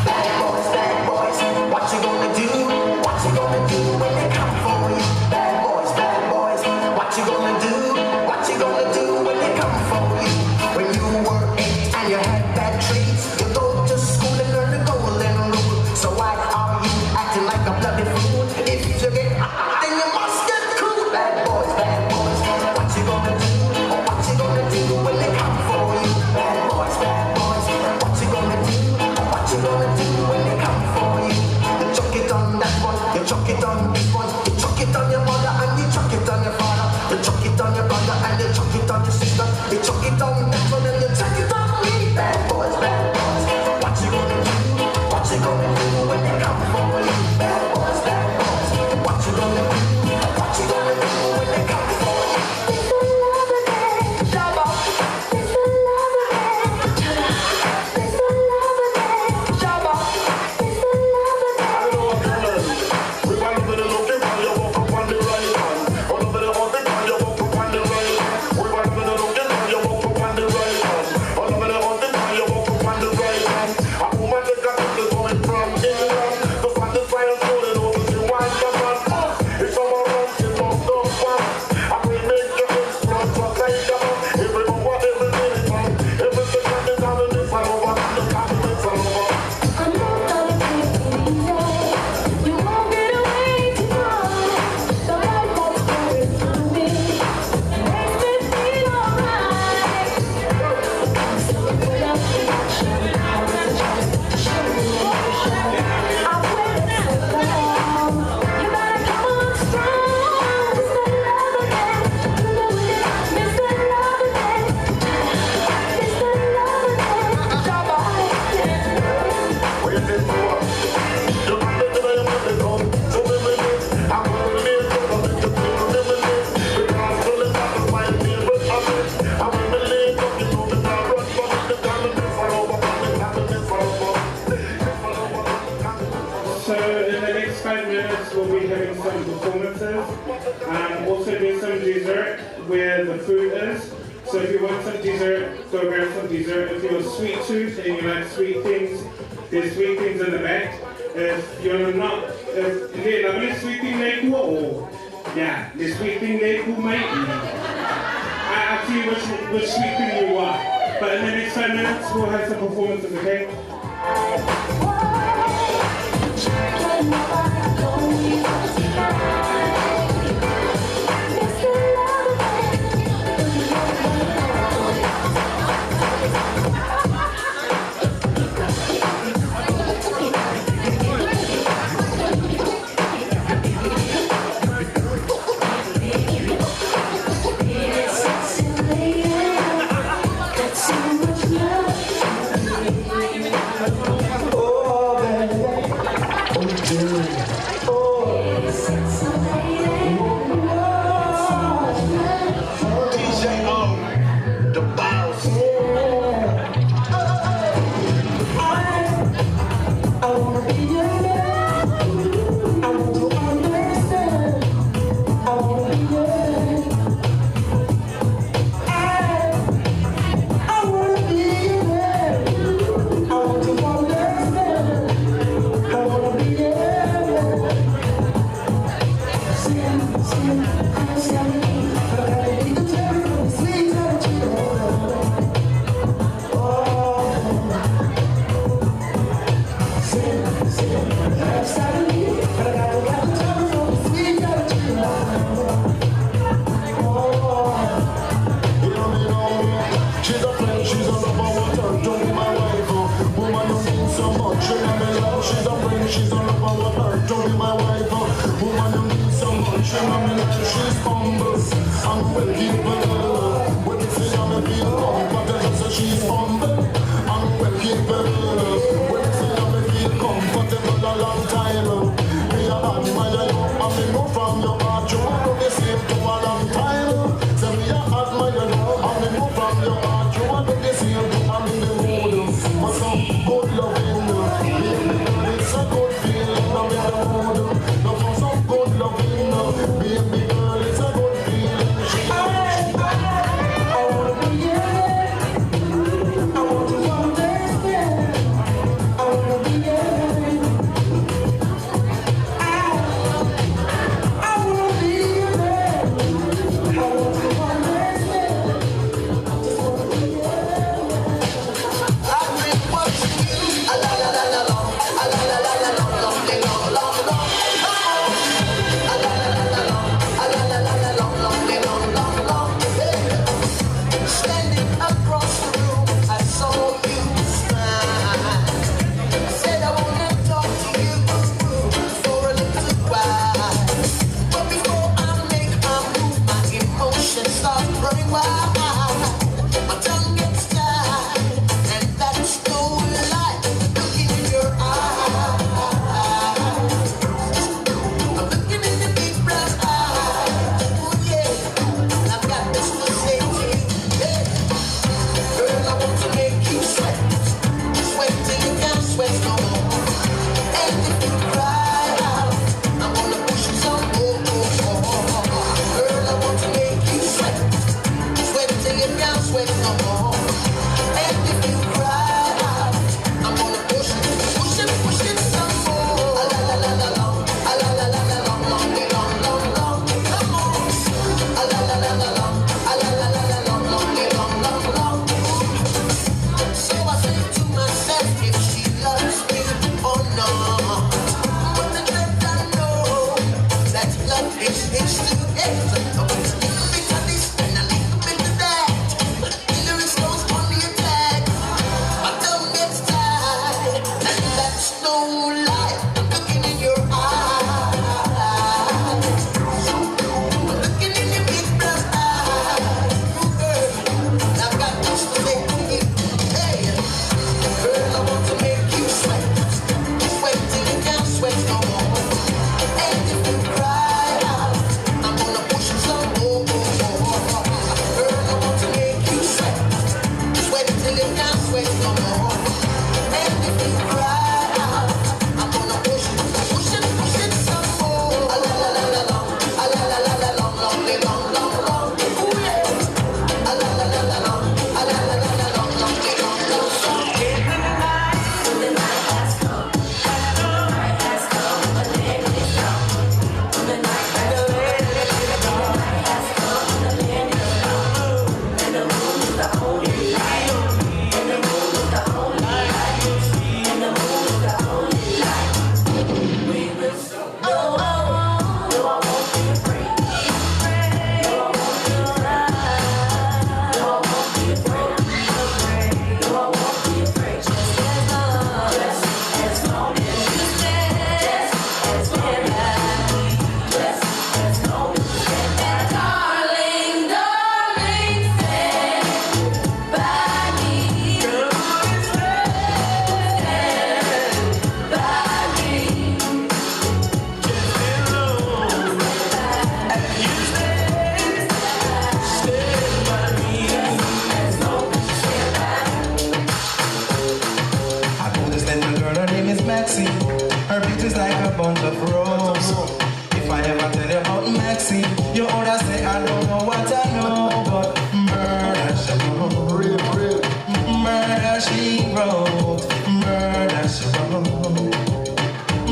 Bad boys, what you gonna do? What you gonna do when they come for you? Bad boys, what you gonna do? What you gonna do when they come for you? When you were 8 and you had bad traits, you go to school and learn the golden rule. So why are you acting like a bloody fool? If you get hot, then you must get cool. Bad boys, what you gonna do? What you gonna do when they come for you? Bad boys, what you gonna do? What you gonna do when they come for you? You chuck it on that one, you chuck it on this one, you chuck it on your mother and you chuck it on your father, you chuck it on your brother and you chuck it on your sister, you chuck it on that one and you chuck it on me. Bad boys, what you gonna do? What you gonna do when they come for you? Bad boys, what you gonna do? What you gonna do when they come for you? Shabba. Shabba. I know that it can't be easy. You won't get away tonight. The light that's burning through me makes me feel alright. So put up the action. I want a chance to show you emotion. I've waited so long. You better come on strong. Mr. Loverman, you know it. Mr. Loverman, Mr. Loverman. So in the next 5 minutes, we'll be having some performances. Also there's some dessert where the food is. So if you want some dessert, go grab some dessert. If you're a sweet tooth and you like sweet things, there's sweet things in the back. If you're not, if yeah, like sweet thing they cool or yeah, the sweet thing they cool mate. I up to you which sweet thing you want. But in the next 5 minutes, we'll have some performances, okay? Oh, baby. Oh, dear. Oh. DJ O, the boss. I wanna be your man. I want to understand. I wanna be your man. I wanna be your man. I want to understand. I wanna be your man. Sing, sing, sing. But I gotta be the cherry, sweet cherry. Oh. She's a friend, she's a lover, want her to be my wife. Oh. Woman, you mean so much, you know me love. She's a friend, she's a lover, want her to be my wife. Oh. Woman, you mean so much, you know me love. She's humble, the same to a long time. Say me a admire you, and me move from your heart. You want do the same to I'm in the mood for some good loving. Baby girl, it's a good feeling. I'm in the mood for some good loving. Baby girl, it's a good feeling. I wanna be your man. I want to understand. I wanna be your man. I wanna be your man. I want to understand. Just wanna be your man. I've been watching you. A la la la la long, a la la la la long, long, long, long, long. Come on. A la la la la long, a la la la la long, long, long, long, long. Hey. Standing across the room, I saw you smile. Said I wanna talk to you for a little while. But before I make my move, my emotions start running wild. My tongue gets tied, and that's no lie. Looking in your eyes, I'm looking in your big brown eyes. Oh yeah, I've got this to say to you. Hey, girl, I want to make you sweat, sweat till you can't sweat no more. And if you cry out, I'm gonna push you some more. Girl, I want to make you sweat, sweat till you can't sweat no more. And if you cry out, I'm gonna push it, push it, push it some more. A la la la la long, a la la la la long, long, long, long, long. Come on. A la la la la long, a la la la la long, long, long, long, long. So I say to myself, if she loves me or not. But the truth I know, that love is his to get. A little bit of this and a little bit of that. Hillary goes on the attack. My tongue gets tied, and that's no lie. I'm looking in your eyes. I'm looking in your big brown eyes. Ooh, girl, I've got this to say to you. Hey, girl, I want to make you sweat. Sweat till you can't sweat no more. And if you cry out, I'm gonna push you some more. Girl, I want to make you sweat. Sweat till you can't sweat no more. And if you cry out, I'm gonna push it, push it, push it some more. A la la la la long, a la la la la long, long, long, long, long. Ooh yeah. A la la la la long, a la la la la long, long, long, long, long. The night has come, the night has come, the land is dark. The night has come, the night has come, the land is dark. And the moon is the only light. And the moon is the only light. And the moon is the only light. We will. No, no, I won't be afraid. No, I won't be afraid. No, I won't be afraid. No, I won't be afraid. Just as long, just as long as you stand, just as long as just as long as you stand. And darling, darling, stand by me. Stand by me. I know this little girl, her name is Maxine. Her beauty's like a bunch of roses. If I ever tell you about Maxine, you oughta say I don't know what I know, but murder she wrote. Murder she wrote. Murder she wrote.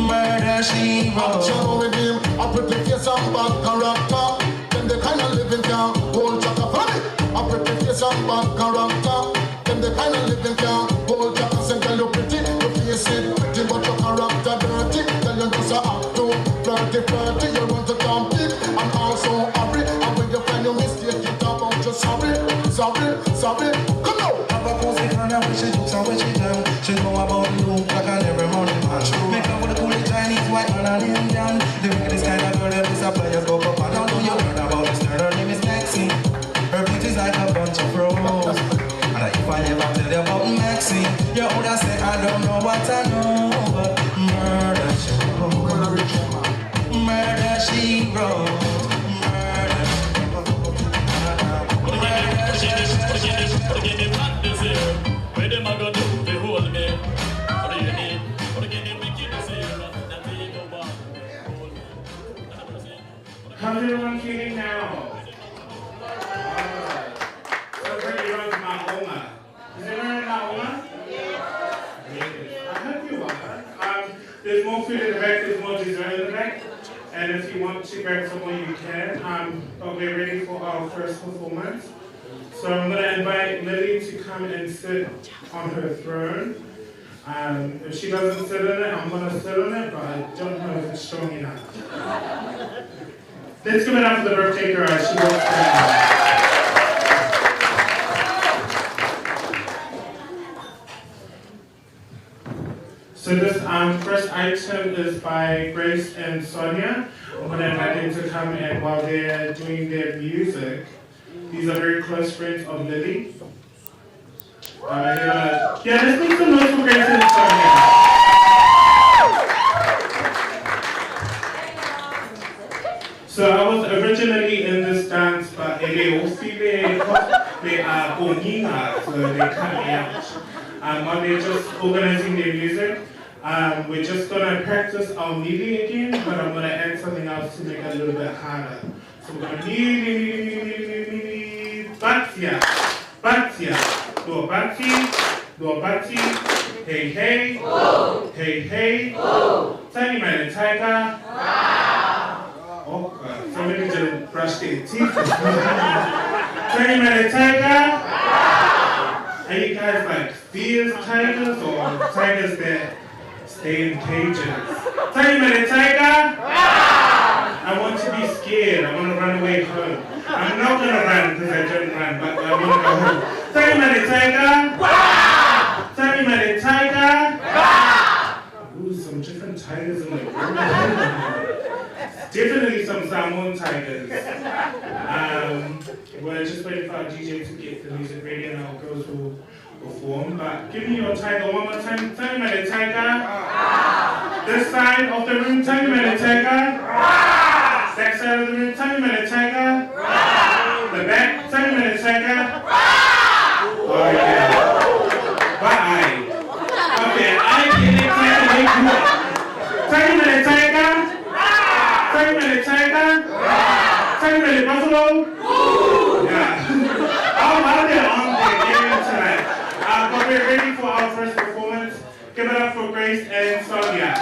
Murder she wrote. Action with him, a pretty face and bad character. Them the kind of living can hold chaka for me. A pretty face and bad character. Them the kind of living can hold chaka. Say girl you pretty, your face it pretty, but your character dirty. Girl you just a act too flirty, flirty. You want to compete and also hurry. And when you find your mistake, you talk about you sorry, sorry, sorry. Come on. Have a cozy kind of when she jokes and when she jam. She know about Luke like an every morning man. Make love with the coolie Chinese, white man and Indian. The wickedest kind of girl, every suppliers go up and down. Do you we're ready for our first performance. So I'm going to invite Lily to come and sit on her throne. If she doesn't sit on it, I'm going to sit on it, but I don't know if it's strong enough. Let's give it up for the birthday girl as she walks down. So this first item is by Grace and Sonia. I'm going to invite them to come, and while they're doing their music, these are very close friends of Lily. Yeah, let's make some noise for Grace and Sonia. So I was originally in this dance, but they are so they cut me out. While they're just organizing their music, we're just gonna practice our mili again, but I'm gonna add something else to make it a little bit harder. So we're gonna mili, mili, mili, mili, mili, batia, batia, do bati, do bati, hey hey, hey hey, tiny man tiger. Oh, somebody didn't brush their teeth. Tiny man tiger. Are you guys like fierce tigers or tigers that stay in cages? Tiny man tiger. I want to be scared. I want to run away home. I'm not gonna run because I don't run, but I want to go home. Tiny man tiger. Tiny man tiger. Ooh, some different tigers in the room. Definitely some Samoan tigers. We're just waiting for our DJ to get the music ready and our girls will perform. But give me your tiger one more time. Tiny man tiger. This side of the room, tiny man tiger. That side of the room, tiny man tiger. The back, tiny man tiger. Oh yeah. Bye. Okay, I get it. Tiny man tiger. Tiny man tiger. Tiny man buffalo. Yeah. I'm out there on the game tonight. But we're ready for our first performance. Give it up for Grace and Sonia.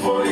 For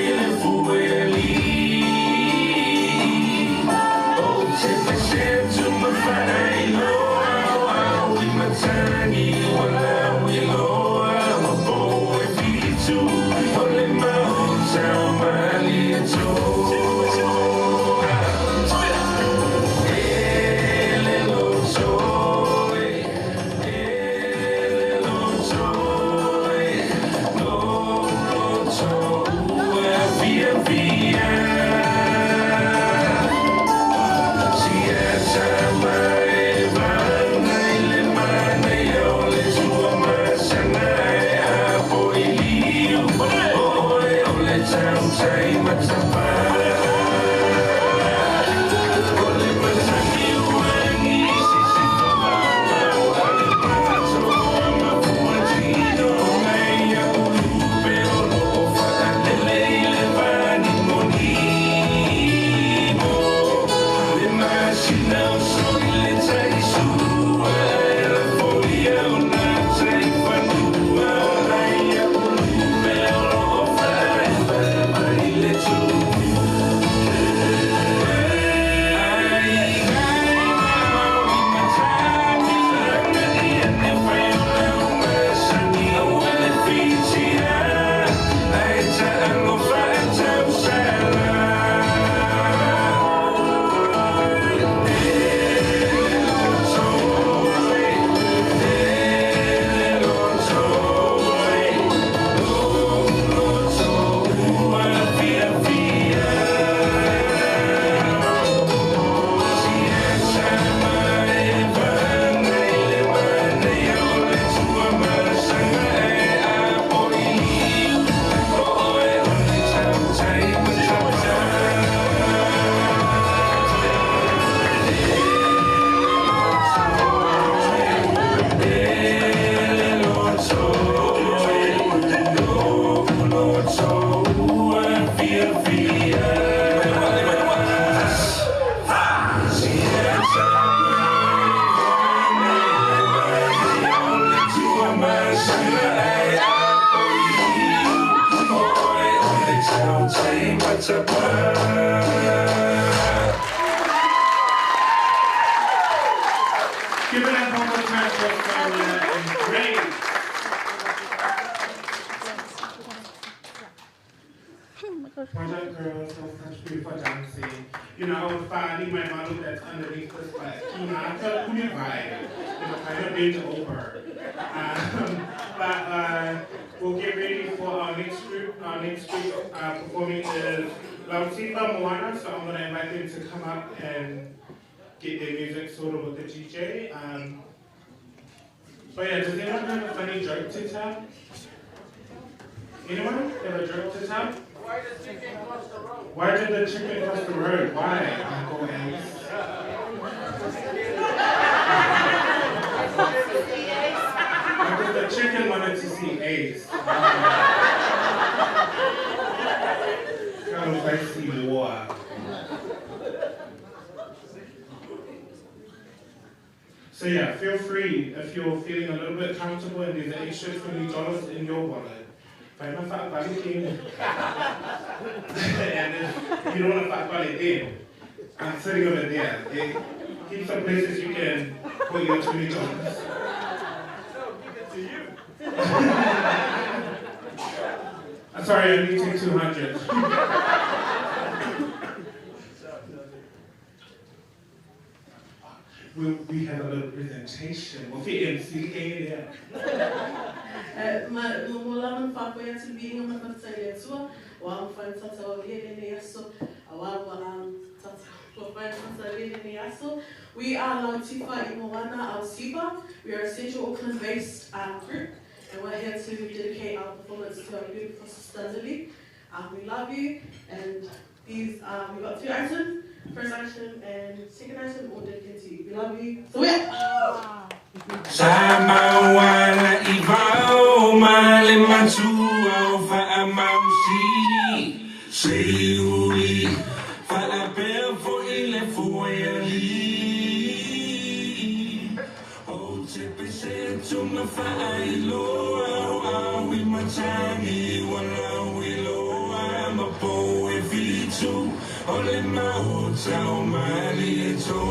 Fatapa. Give it up one more time for Sonia and Grace. Well done, girls. So such beautiful dancing. You know, I was finding my model that's underneath this, but Kinata Kunivai. You know, kind of bent over. But we'll get ready for our next group. Our next group performing is Lautifa Moana, so I'm going to invite them to come up and get their music sorted with the DJ. But yeah, does anyone have a funny joke to tell? Anyone have a joke to tell? Why did the chicken cross the road? Why did the chicken cross the road? Why, Uncle Ace? Because the chicken wanted to see Ace. Kind of like see war. So yeah, feel free if you're feeling a little bit comfortable and there's an extra $20 in your wallet. And if you don't want to fight it then, I'm sitting over there. Keep some places you can put your $20. No, give it to you. I'm sorry, I need to take 200. We have a little presentation. We'll fit in there. We are Lautifa Imoana Ausiba. We are a Central Auckland-based group, and we're here to dedicate our performance to our beautiful sister Lily. We love you, and these we've got two items. First item and second item, all dedicated to you. We love you. So yeah. Samawala ivao male matua o faamausi Seiuli faapea foi le fueali O te pese tuma faailoa o awi matangi wala wiloa mapo e fitu O le mahuta o mali e tō.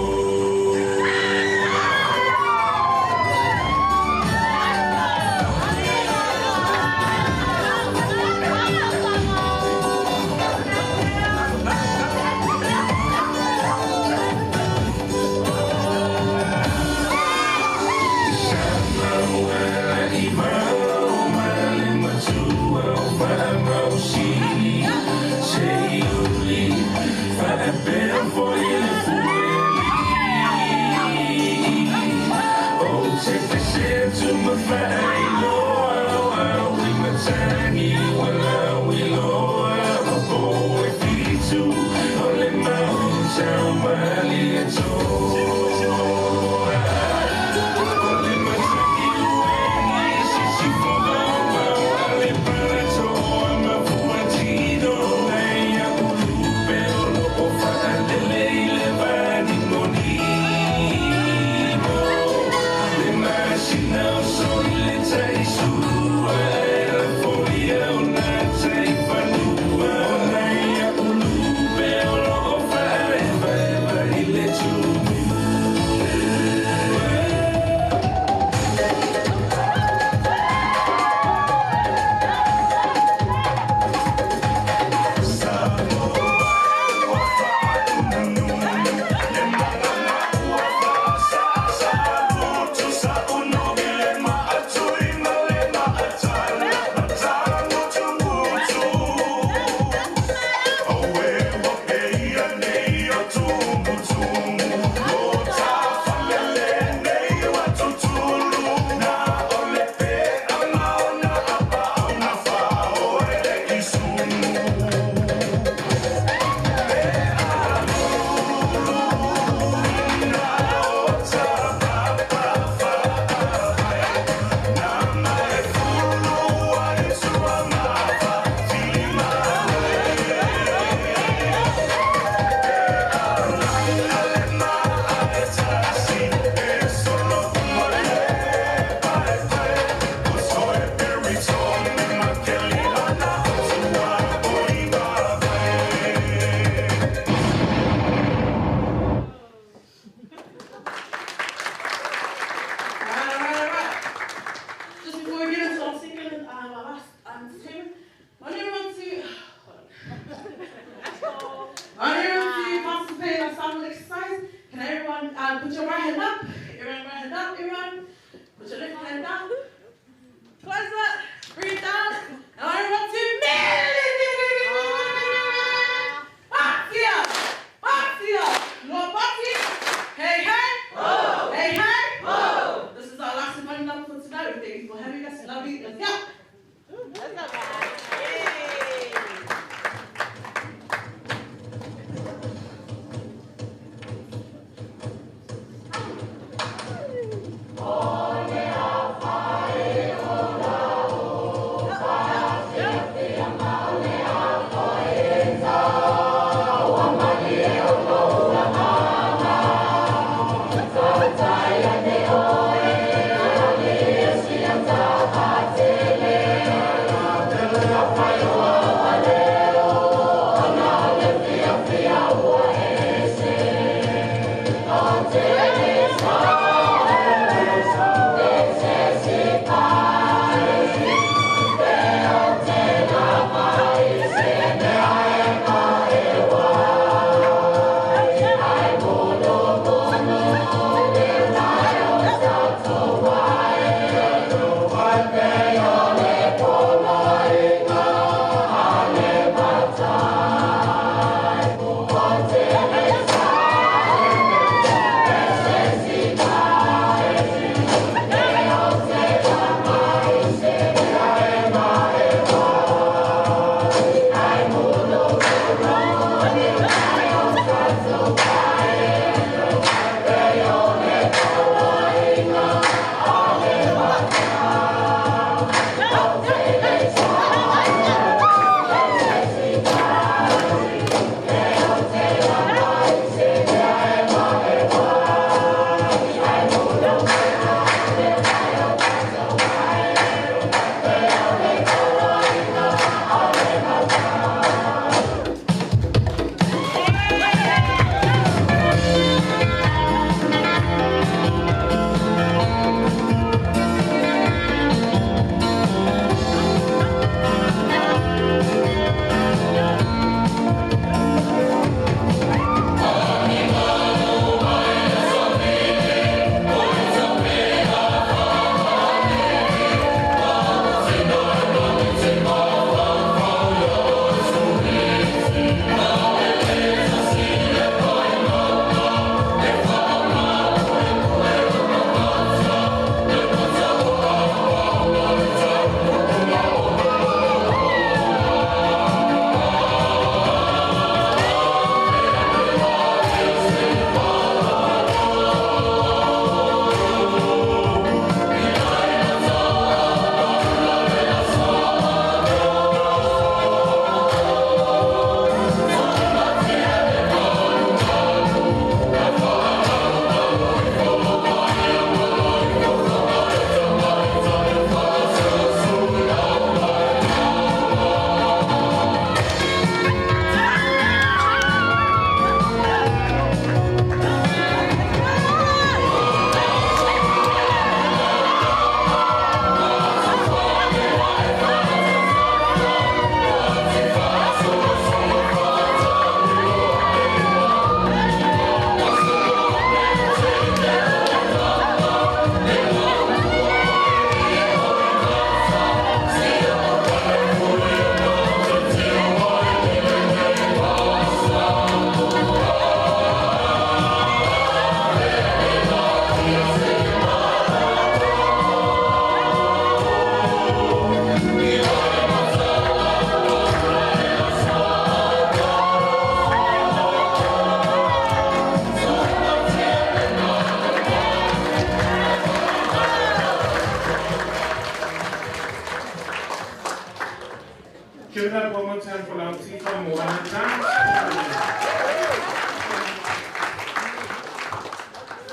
Give it up one more time for Lautifa Moana Dance.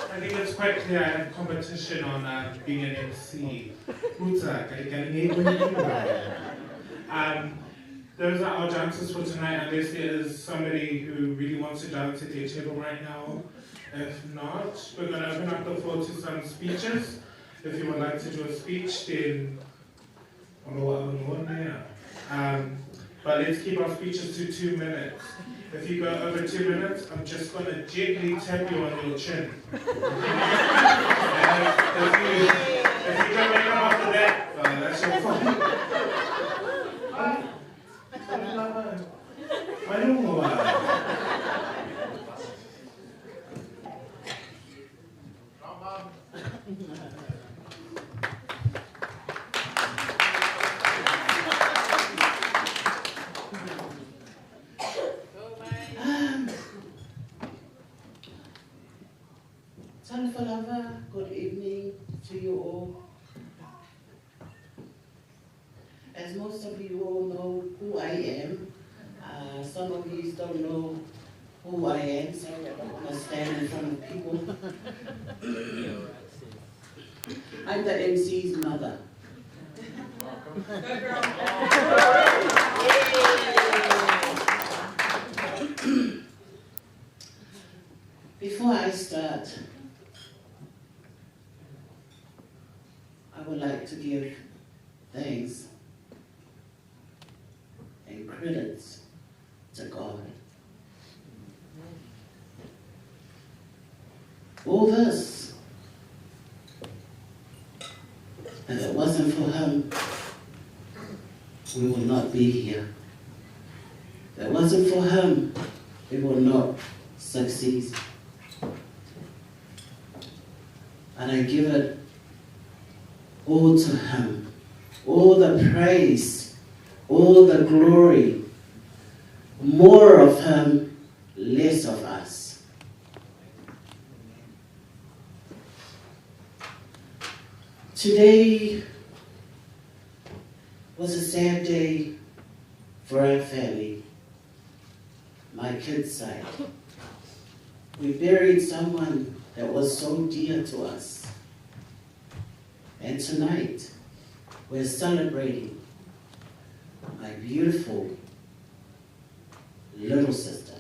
I think it's quite clear I have competition on being an MC. Those are our dancers for tonight, unless there is somebody who really wants to dance at their table right now. If not, we're going to open up the floor to some speeches. If you would like to do a speech, then but let's keep our speeches to 2 minutes. If you go over 2 minutes, I'm just going to gently tap you on your chin. And if you don't wake up after that, that's your fault. Talofa, good evening to you all. As most of you all know who I am, some of you don't know who I am, so I don't want to stand in front of people. I'm the MC's mother. Before I start, I would like to give thanks and credits to God. All this, if it wasn't for Him, we would not be here. If it wasn't for Him, we would not succeed. And I give it all to Him, all the praise, all the glory, more of Him, less of us. Today was a sad day for our family, my kids' side. We buried someone that was so dear to us. And tonight, we're celebrating my beautiful little sister.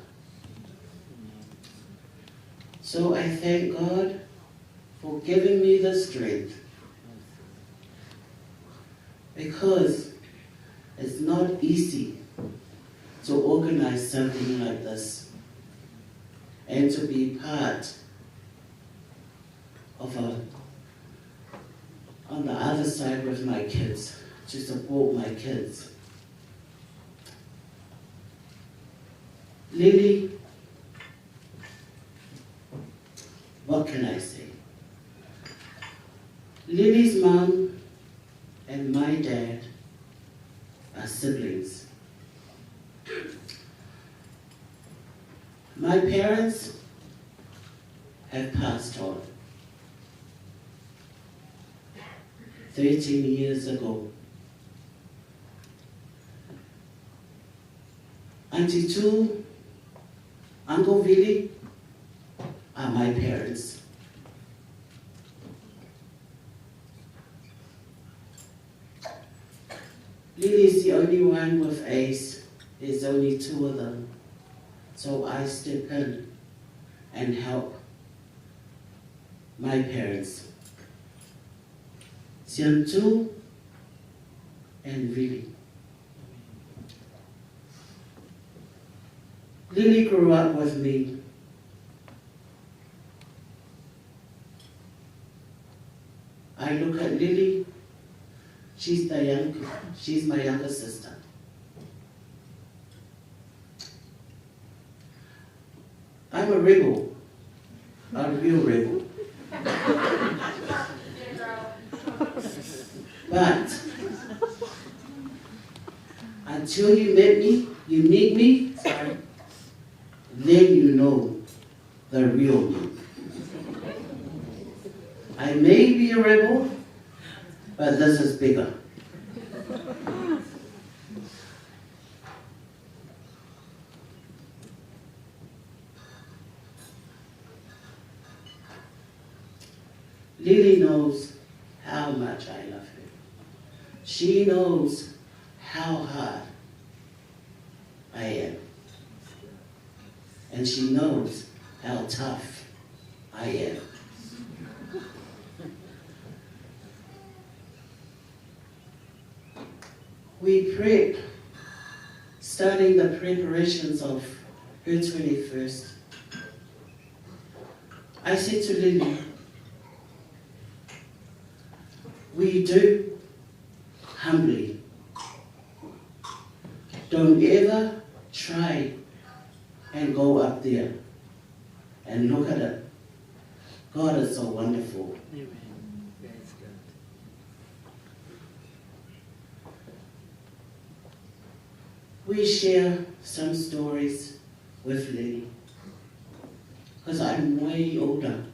So I thank God for giving me the strength, because it's not easy to organize something like this and to be part of on the other side with my kids, to support my kids. Lily, what can I say? Lily's mom and my dad are siblings. My parents have passed on 13 years ago. Auntie Tu, Uncle Billy are my parents. Lily is the only one with ACE. There's only two of them. So I step in and help my parents, Siantu and Vili. Lily grew up with me. I look at Lily, she's my younger sister. I'm a rebel, a real rebel. But until you meet me, sorry, then you know the real me. I may be a rebel, but this is bigger. Lily knows how much I love her. She knows how hard I am. And she knows how tough I am. We prep, starting the preparations of her 21st. I said to Lily, we do humbly. Don't ever try and go up there and look at it. God is so wonderful. Amen. Praise God. We share some stories with Lily because I'm way older.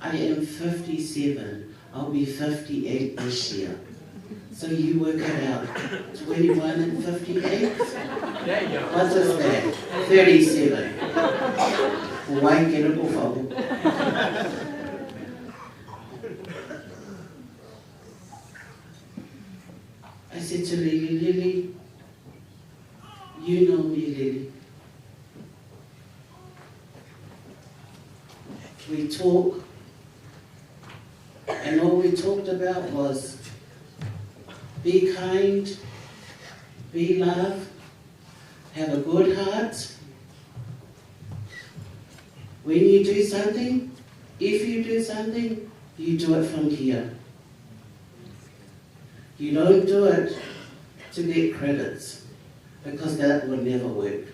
I am 57. I'll be 58 this year. So you work it out. 21 and 58? There you go. What is that? 37. Why get it off? I said to Lily, Lily, you know me, Lily. We talk, and all we talked about was be kind, be love, have a good heart. When you do something, if you do something, you do it from here. You don't do it to get credits, because that will never work.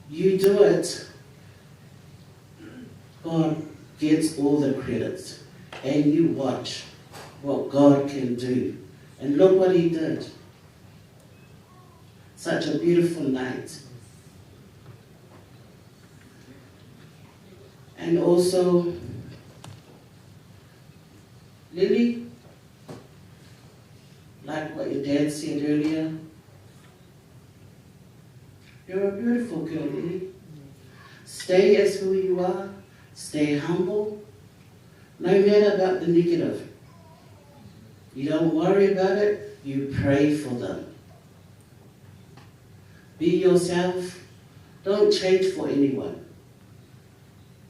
You do it, God gets all the credits, and you watch what God can do. And look what he did. Such a beautiful night. And also, Lily, like what your dad said earlier, you're a beautiful girl, Lily. Stay as who you are. Stay humble. No matter about the negative. You don't worry about it. You pray for them. Be yourself. Don't change for anyone.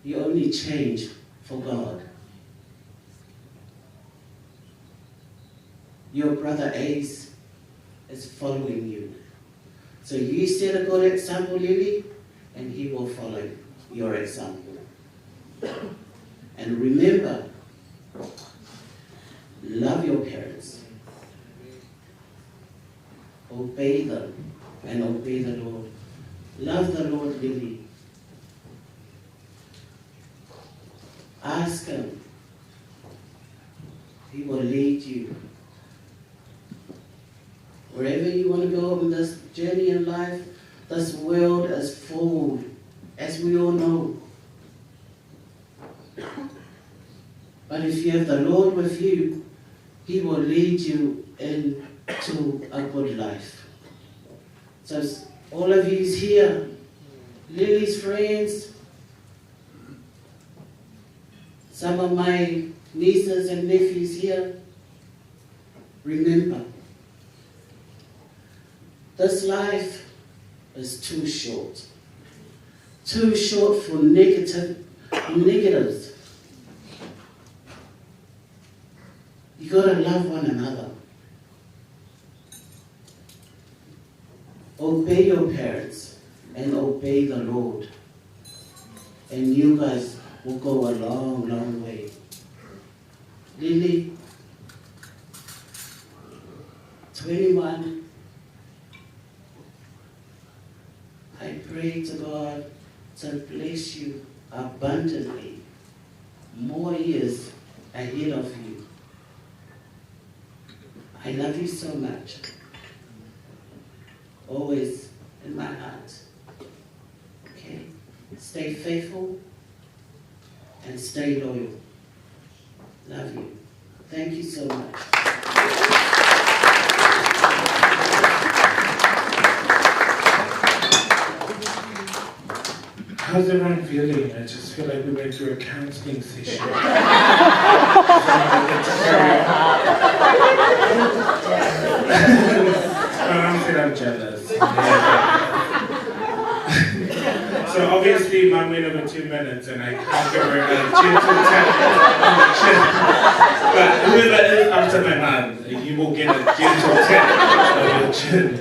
You only change for God. Your brother Ace is following you. So you set a good example, Lily, and he will follow your example. And remember, love your parents. Obey them and obey the Lord. Love the Lord, Lily. Ask him. He will lead you. Wherever you want to go on this journey in life, this world is full, as we all know. But if you have the Lord with you, he will lead you into a good life. So all of you here, Lily's friends, some of my nieces and nephews here, remember, this life is too short. Too short for negatives. You got to love one another. Obey your parents and obey the Lord. And you guys will go a long, long way. Lily, 21, I pray to God to bless you abundantly, more years ahead of you. I love you so much. Always in my heart. Okay? Stay faithful and stay loyal. Love you. Thank you so much. How's everyone feeling? I just feel like we went through a counseling session. My mum said I'm jealous. So obviously mum went over 2 minutes and I can't give her a gentle tap on the chin. But whoever is after my mum, you will get a gentle tap on your chin.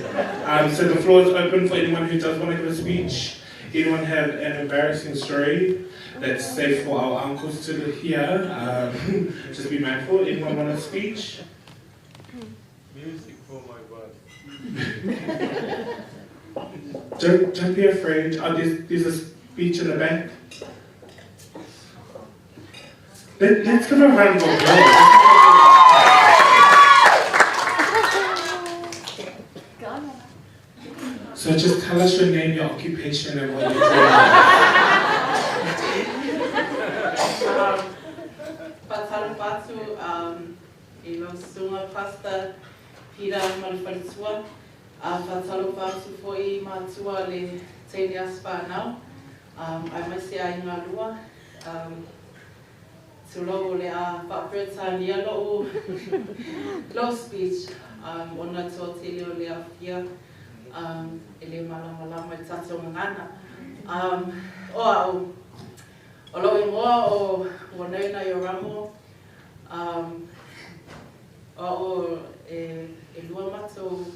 So the floor is open for anyone who does want to give a speech. Anyone have an embarrassing story that's safe for our uncles to hear? Just be mindful. Anyone want a speech? Music for my body. Don't be afraid. Oh, there's a speech in the back. Let's give a round of applause. So just tell us your name, your occupation, and what you're doing. Fatalupatu, ilo sunga Pastor Peter Malufalitua. Fatalupatu foi matua le teine aspa nau. Ai mai se ai ngā lua. Tulo le a whaaperetania lo speech. Ona toa te leo le awhia. E le malamalama i tātou ngana. O au, o lo ingoa o wanauna i o ramo. O e lua matou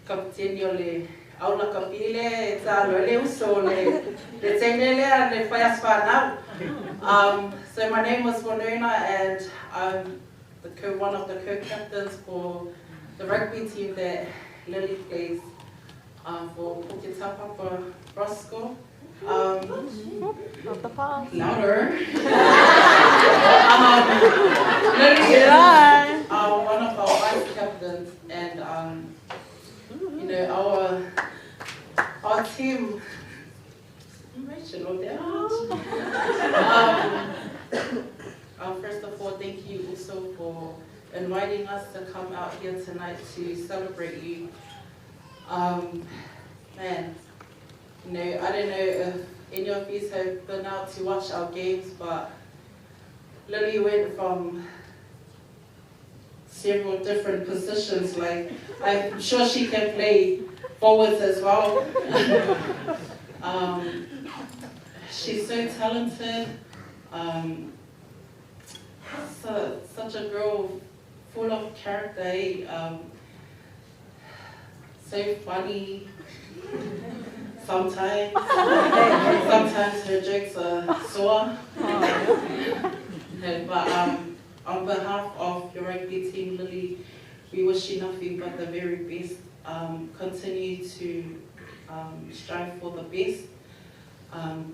kapiteni o le aula kapile e tā lo le uso le teine lea le whai aswhanau. So my name was Wanona and I'm one of the co-captains for the rugby team that Lily plays for Puketāpapa Roscoe. Not the pause. Louder. Lily is one of our vice captains, and you know, our team. First of all, thank you also for inviting us to come out here tonight to celebrate you. Man, you know, I don't know if any of you have been out to watch our games, but Lily went from several different positions. Like, I'm sure she can play forwards as well. She's so talented. Such a girl full of character, eh? So funny. Sometimes. Sometimes her jokes are sore. But on behalf of your rugby team, Lily, we wish you nothing but the very best. Continue to strive for the best.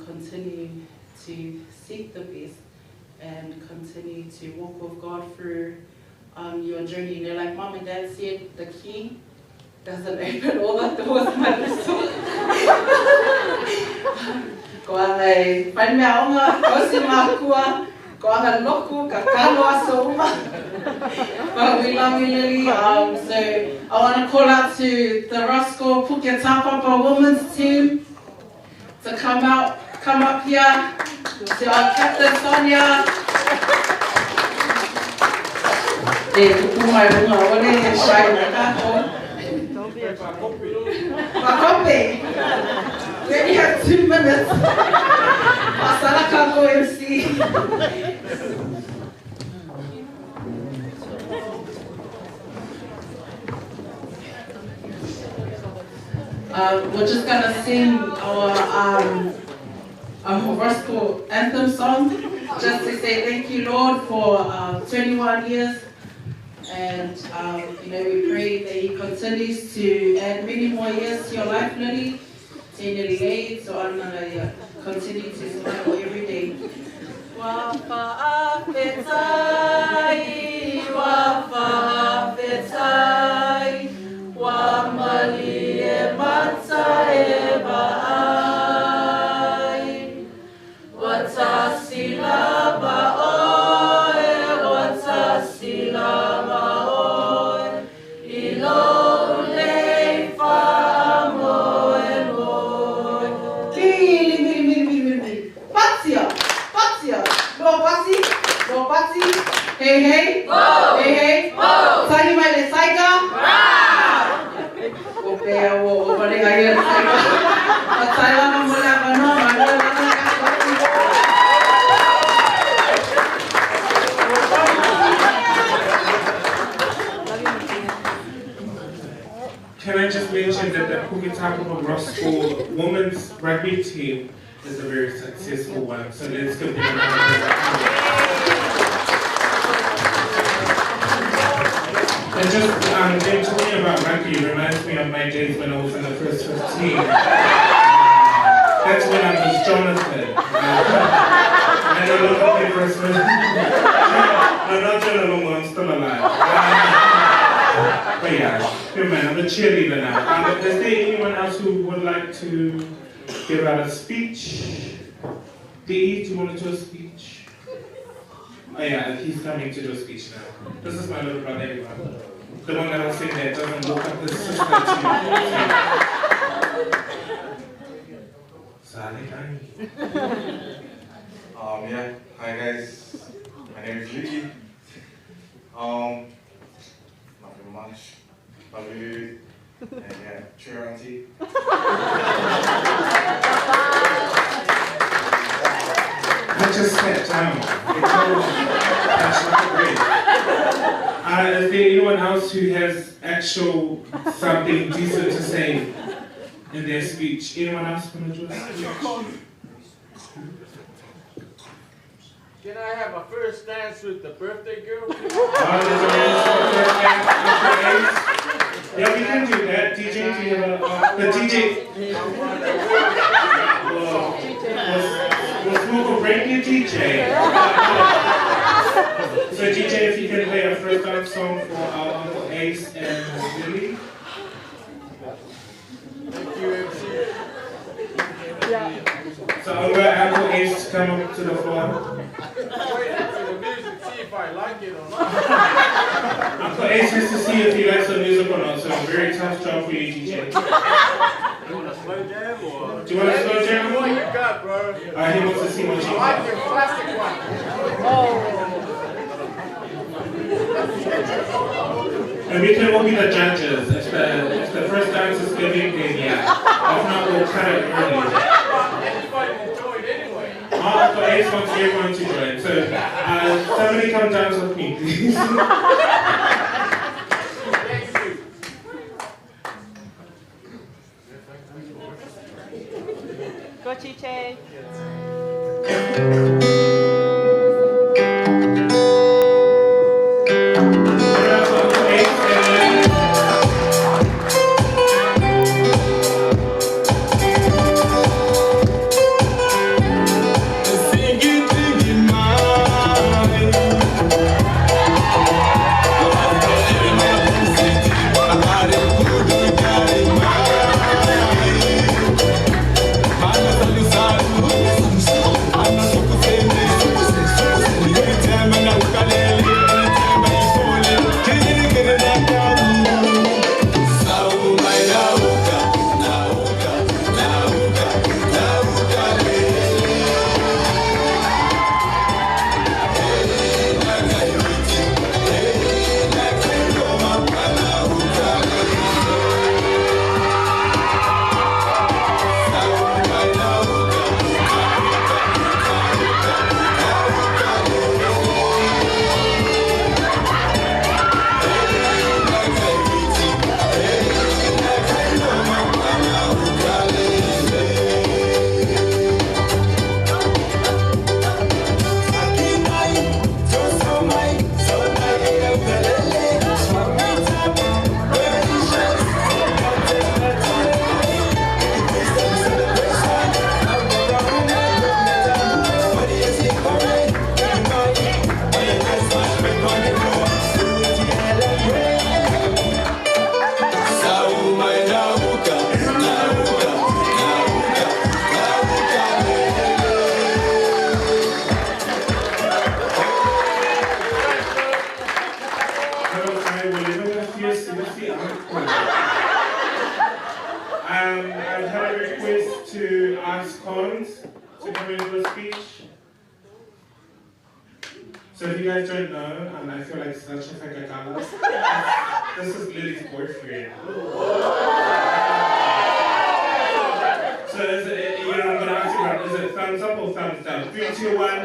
Continue to seek the best, and continue to walk with God through your journey. You know, like Mom and Dad said, the key doesn't open all the doors, my little. Ko anga whai mea onga, ko si mākua, ko anga loku, ka kalo aso uma. But we love you, Lily. So I want to call out to the Roscoe Puketāpapa women's team to come up here, to our captain Sonia. E tupu mai runga, ole he shai na kako. Whakope. We only have 2 minutes. Masala kako MC. We're just gonna sing our Roscoe anthem song, just to say thank you, Lord, for 21 years. And you know, we pray that He continues to add many more years to your life, Lily. So I'm gonna continue to smile every day. Wa fa'afetai, wa fa'afetai, wa malie matae ba'ai, watasilaba oe, watasilaba oe, ilo lei fa'amoe moe. Mili, mili, mili, mili, mili. pale ai le faiva. Faafetai lava mo le avanoa, manuia lava le aso. Can I just mention that the Puketāpapa Ross School women's rugby team is a very successful one, so let's give them a round of applause. And just them talking about rugby reminds me of my days when I was in the first 15. That's when I was Jonathan. And a lot of people No, not Jonathan, I'm still alive. But yeah, good man, I'm a cheerleader now. Is there anyone else who would like to give out a speech? Dee, do you want to do a speech? Oh yeah, he's coming to do a speech now. This is my little brother, everyone. The one that I was saying that doesn't walk up his sister to. Sale Kani. Yeah, hi guys. My name is Luigi. Nothing much. Love you. And yeah, cheer auntie. I just sat down. It told that's not great. Is there anyone else who has actual something decent to say in their speech? Anyone else want to do a speech? Can I have a first dance with the birthday girl? Oh, there's a first dance with Yeah, we can do that. DJ, do you have a, the DJ? We'll smoke a break your DJ. So DJ, if you can play a first dance song for our Uncle Ace and Lily. Thank you, MC. So I'm going to Uncle Ace to come up to the floor. Wait for the music, see if I like it or not. Uncle Ace has to see if he likes the music or not, so a very tough job for you, DJ. You want a slow jam or? Do you want a slow jam? What you got, bro? He wants to see what you I like got. your classic one. Oh. And we can all be the judges. If the first dance is giving, then yeah. If not, we'll cut it early. Everybody will join anyway. Uncle Ace wants everyone to join. So somebody come dance with me, please. Thank you. Go, Chiche. I've had a request to ask Collins to come in for a speech. So if you guys don't know, I feel like such a fakakala. This is Lily's boyfriend. thumbs down. Three, two, one.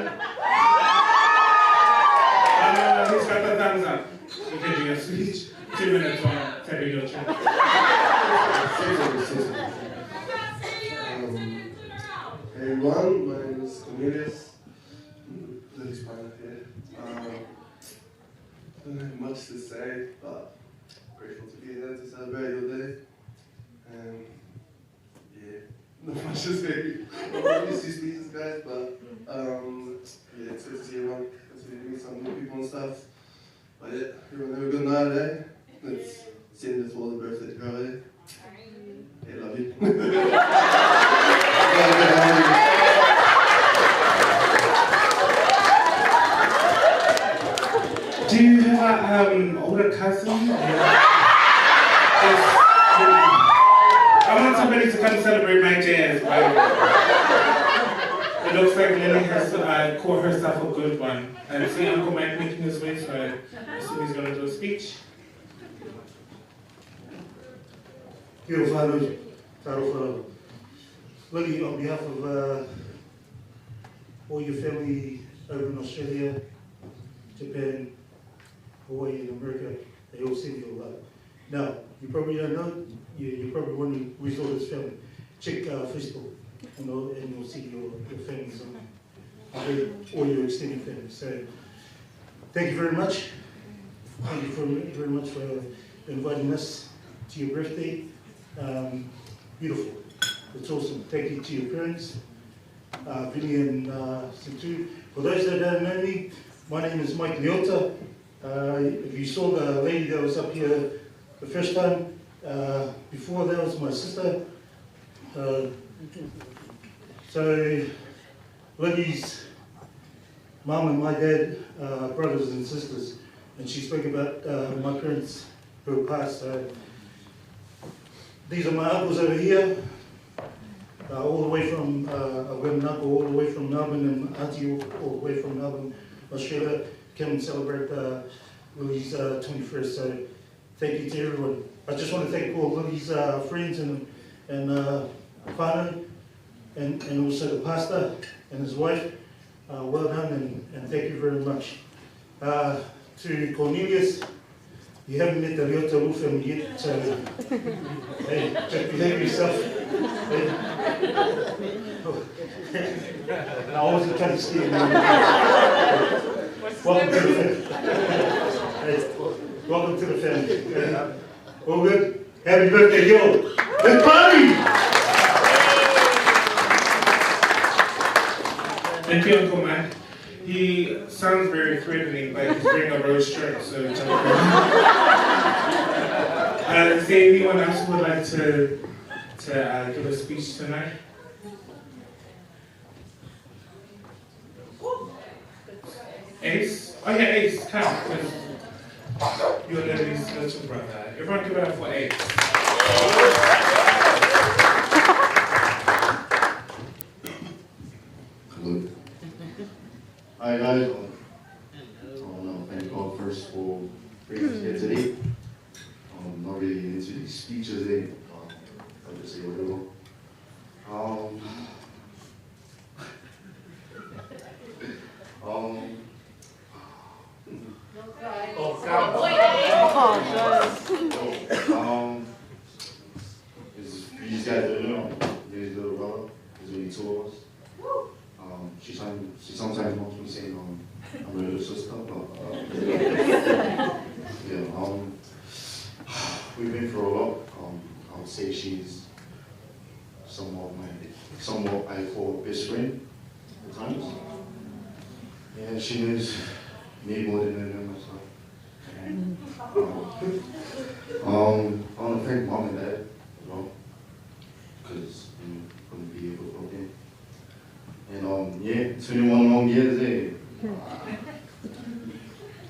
Who's got the thumbs up? You can do your speech. 2 minutes on tapping your chin. Hey everyone, my name is Cornelius. I'm Lily's partner here. I don't have much to say, but grateful to be here to celebrate your day. And yeah, not much to say. I'm not used to speeches, guys, but yeah, it's good to see everyone. Good to meet some new people and stuff. But yeah, everyone have a good night, eh? Let's send it for the birthday girl, eh? Hey, love you. Do you have an older cousin? I want somebody to come celebrate my day as well. It looks like Lily has caught herself a good one. And see Uncle Mike making his way, so I assume he's going to do a speech. Kia ora whānau, Lily, on behalf of all your family over in Australia, Japan, Hawaii and America, they all send you love. Now, you probably don't know, you're probably wondering where's all this family. Check Facebook and you'll see your families on there, all your extended family. So, thank you very much. Thank you very much for inviting us to your birthday. Beautiful. It's awesome. Thank you to your parents, Vinny and Sintu. For those that don't know me, my name is Mike Leota. If you saw the lady that was up here the first time, before that was my sister. So Lily's mum and my dad are brothers and sisters, and she spoke about my parents who passed. So these are my uncles over here, all the way from uncle all the way from Melbourne, and auntie all the way from Melbourne, Australia, came and celebrate Lily's 21st. So thank you to everyone. I just want to thank all Lily's friends and whānau, and also the pastor and his wife. Well done, and thank you very much. To Cornelius, you haven't met the Leota Wu family yet, so hey, just behave yourself. Hey. I wasn't trying to scare you. Welcome to the family. Hey, welcome to the family. Hey. All good? Happy birthday, yo! Let's party! Thank you, Uncle Mike. He sounds very threatening, but he's wearing a rose shirt, so jump in. Is there anyone else who would like to give a speech tonight? Ace? Oh yeah, Ace, come, because you're Lily's little brother. Everyone give it up for Ace. Hello. Hi guys. I want to thank God first for bringing us here today. I'm not really into these speeches, eh? I'll just say whatever. You guys don't know, Lily's little brother. There's only two of us. She sometimes mocks me saying I'm her little sister, but yeah, we've been through a lot. I would say she's somewhat I call best friend at times. Yeah, she knows me more than I know myself. And, I want to thank mom and dad as well, because you know, wouldn't be able to them. And yeah, 21 long years, eh?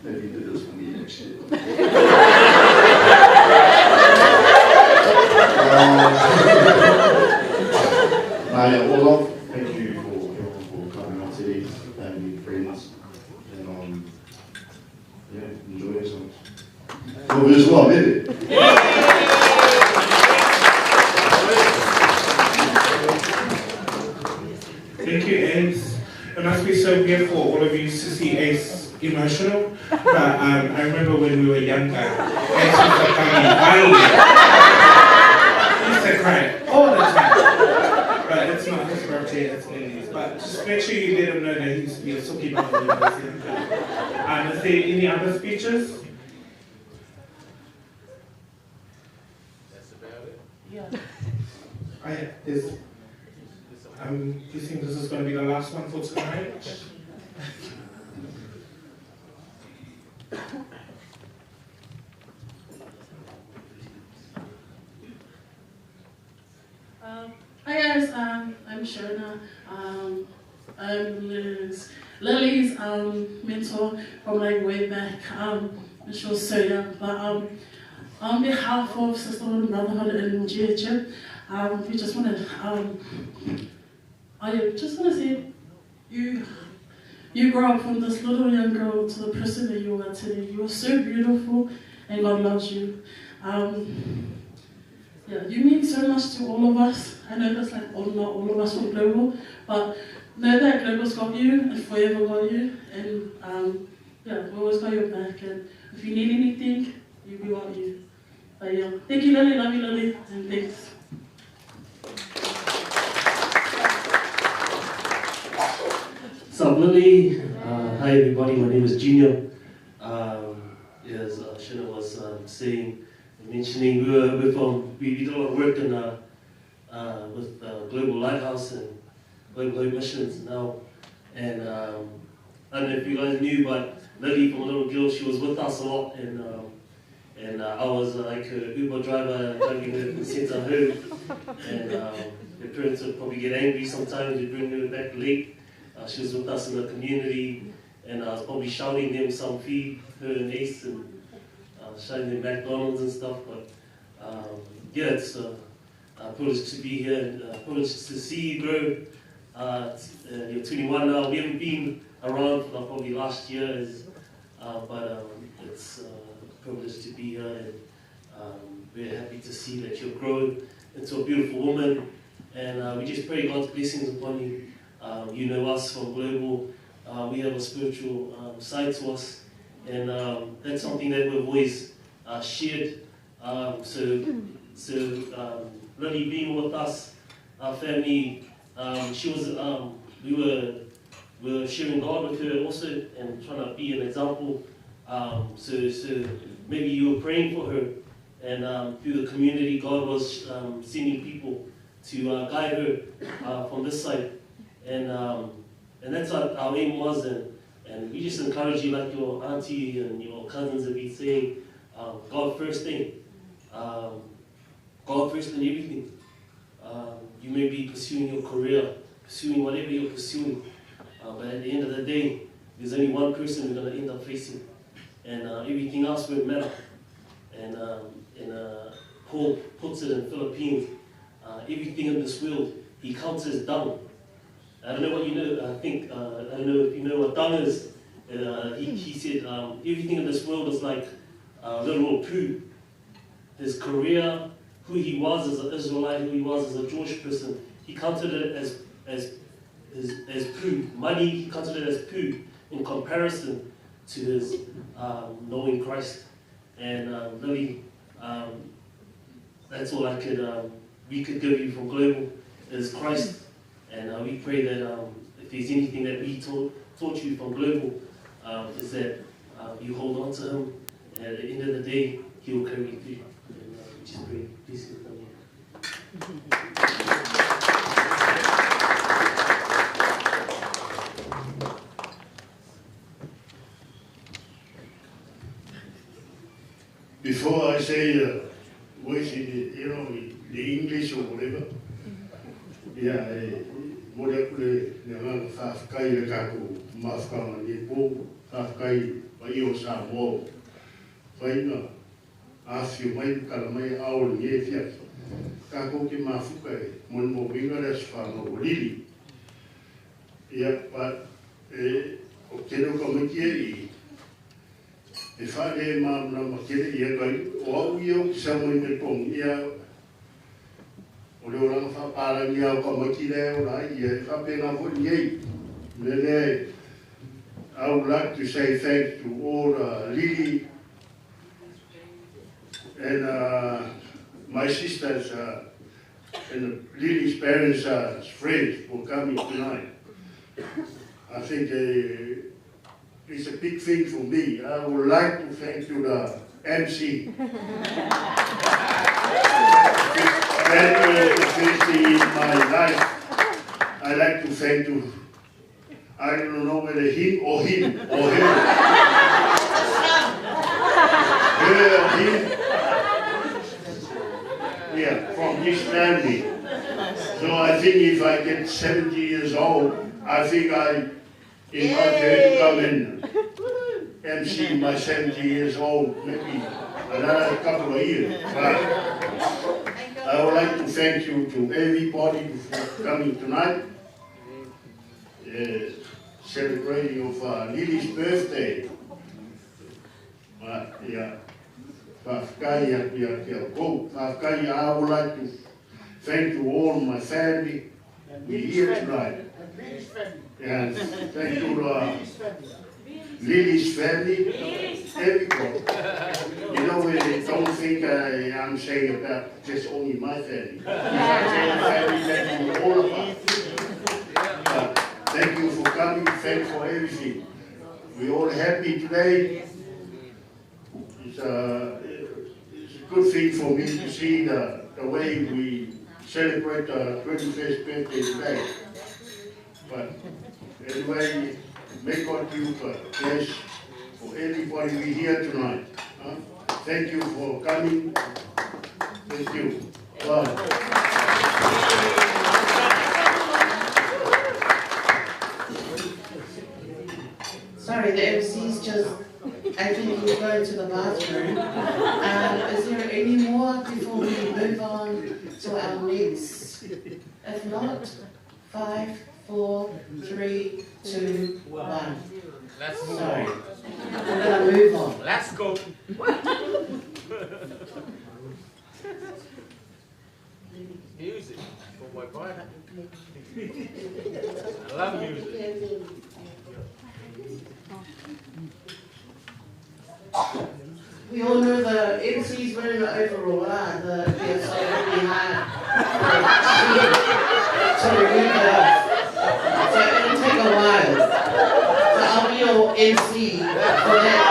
Maybe you did this for me actually. Yeah, all love. Thank you for everyone for coming out today, family, friends, and yeah, enjoy yourselves. Love you as well, baby. Thank you, Ace. It must be so weird for all of you to see Ace emotional, but I remember when we were younger, Ace was a funny. He used to cry all the time. But it's not his birthday, it's Lily's. But just make sure you let him know that he used to be a soki baba when he was younger. Is there any other speeches? That's about it. Yeah. I'm guessing this is going to be the last one for tonight. Hi guys, I'm Shona. I'm Lily's mentor from like way back when she was so young. But on behalf of Sisterhood and Brotherhood in GHM, we just want to I just want to say you grow up from this little young girl to the person that you are today. You are so beautiful, and God loves you. Yeah, you mean so much to all of us. I know that's like not all of us from Global, but know that Global's got you and forever got you, and yeah, we always got your back. And if you need anything, we got you. But yeah, thank you, Lily. Love you, Lily, and thanks. What's up, Lily? Hi, everybody. My name is Junior. As Shana was saying, mentioning, we did a lot of work in, with Global Lighthouse and Global Hope Missions now. And I don't know if you guys knew, but Lily from a little girl, she was with us a lot, and I was like her Uber driver driving her from the centre home. And her parents would probably get angry sometimes. We'd bring her back late. She was with us in the community, and I was probably shouting them some feed, her and Ace, and shouting them McDonald's and stuff. But yeah, it's a privilege to be here and a privilege to see you grow. You're 21 now. We haven't been around for probably last year, but it's a privilege to be here, and we're happy to see that you're growing into a beautiful woman. And we just pray God's blessings upon you. You know us from Global. We have a spiritual side to us, and that's something that we've always shared. So Lily being with us, our family, she was. We were sharing God with her also, and trying to be an example. So maybe you were praying for her, and through the community, God was sending people to guide her from this side. And that's what our aim was, and we just encourage you, like your auntie and your cousins have been saying, God first thing. God first in everything. You may be pursuing your career, pursuing whatever you're pursuing, but at the end of the day, there's only one person we're going to end up facing, and everything else won't matter. And Paul puts it in Philippines, everything in this world, he counts as dung. I don't know what you know, I think, I don't know if you know what dung is. He said everything in this world is like literal poo. His career, who he was as an Israelite, who he was as a Jewish person, he counted it as poo. Money, he counted it as poo in comparison to his knowing Christ. And Lily, that's all I could, we could give you from Global is Christ. And we pray that if there's anything that we taught you from Global, is that you hold on to him, and at the end of the day, he will carry you through. And we just pray, please come here. Before I say words in the, you know, the English or whatever, yeah, mo le aku le agaga faafetai i le tatou mafutaga nei po faafetai paia o Samoa faina afifio mai ma tala mai aao o lenei afiafi tatou te mafuta e molimauina le aso fanau o Lili. Ia pa e o tele o tamaiti e i e faale malamalama tele ia kai o au ia o te sau mai me tongi ia o le olaga faapalagi ao tamaiti lea o la ia e faapena foi lenei Lele, I would like to say thanks to all Lily and my sisters and Lily's parents' friends for coming tonight. I think it's a big thing for me. I would like to thank you, the MC. Very opportunity in my life. I like to thank you. I don't know whether him or him or her. Her or him. Yeah, from his family. So I think if I get 70 years old, I think I invite her to come and MC my 70 years old, maybe another couple of years. But I would like to thank you to everybody for coming tonight. Celebrating of Lily's birthday. But yeah, I would like to thank you all, my family. We here tonight. And thank you to Lily's family, everybody. You know, they don't think I'm saying about just only my family. If I say family, thank you all of us. But thank you for coming, thank you for everything. We're all happy today. It's a good thing for me to see the way we celebrate the 21st birthday today. But anyway, may God give bless for everybody we here tonight. Huh? Thank you for coming. Thank you. Bye. Sorry, the MC's just, I think he's going to the bathroom. Is there any more before we move on to our next? If not, 5, 4, 3, 2, 1. Let's move Sorry. on. We're going to move on. Let's go. Music for my brother. I love music. We all know the MC's wearing the overall, the so it'll be hard to remember. So it'll take a while. So I'll be your MC for that,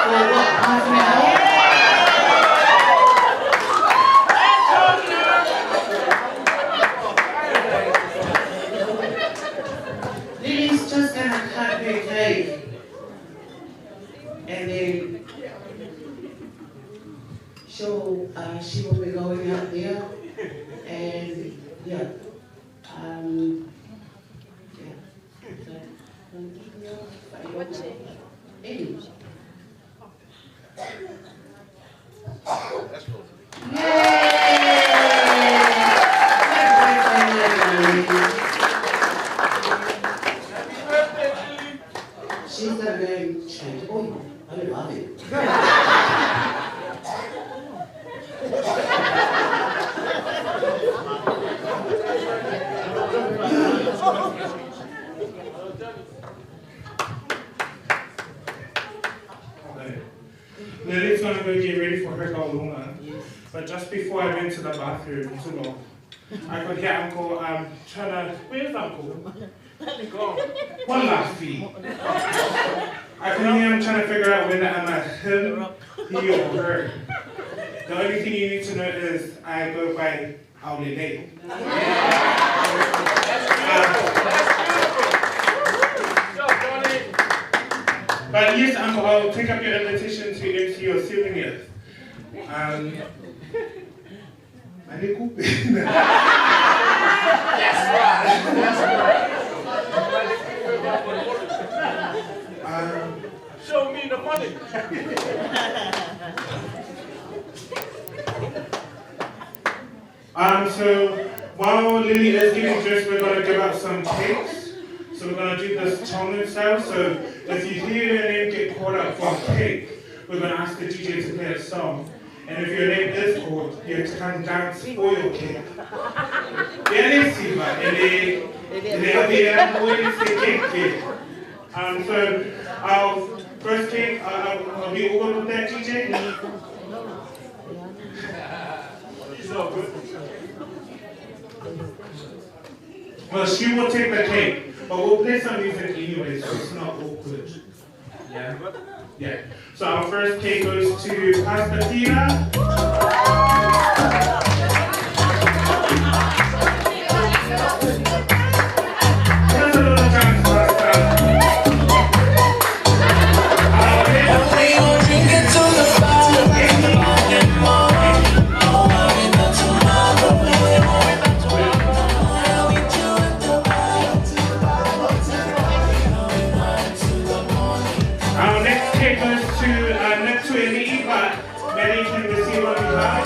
for what, half an hour? Lily's just gonna cut her cake. And then she will be going out there, and yeah, yeah. So, Eddie. Yay! Happy birthday, Lily. She's gonna go and change. Oh, I love it. Lily's gonna go get ready for her kaulunga. But just before I went to the bathroom, too long, I could hear Uncle trying to, where's Uncle? One last fee. I could hear him trying to figure out whether I'm a him, he, or her. The only thing you need to know is I go by Aulele. But yes, Uncle, I'll take up your invitation to MC your 70th. That's right. That's right. Show me the money. So while Lily is getting dressed, we're going to give out some cakes. So we're going to do this Tongan style. So if you hear your name get called out for a cake, we're going to ask the DJ to play a song. And if your name is called, you have to come dance for your cake. Le ave e se keke. So our first cake, are we all good with that, DJ? It's all good. Well, she will take the cake, but we'll play some music anyway, so it's not awkward. Yeah? Yeah. So our first cake goes to Pastor Tina. Give us a little chance, Pastor. Our next cake goes to Nick Tueli'i, but Mary can receive on behalf.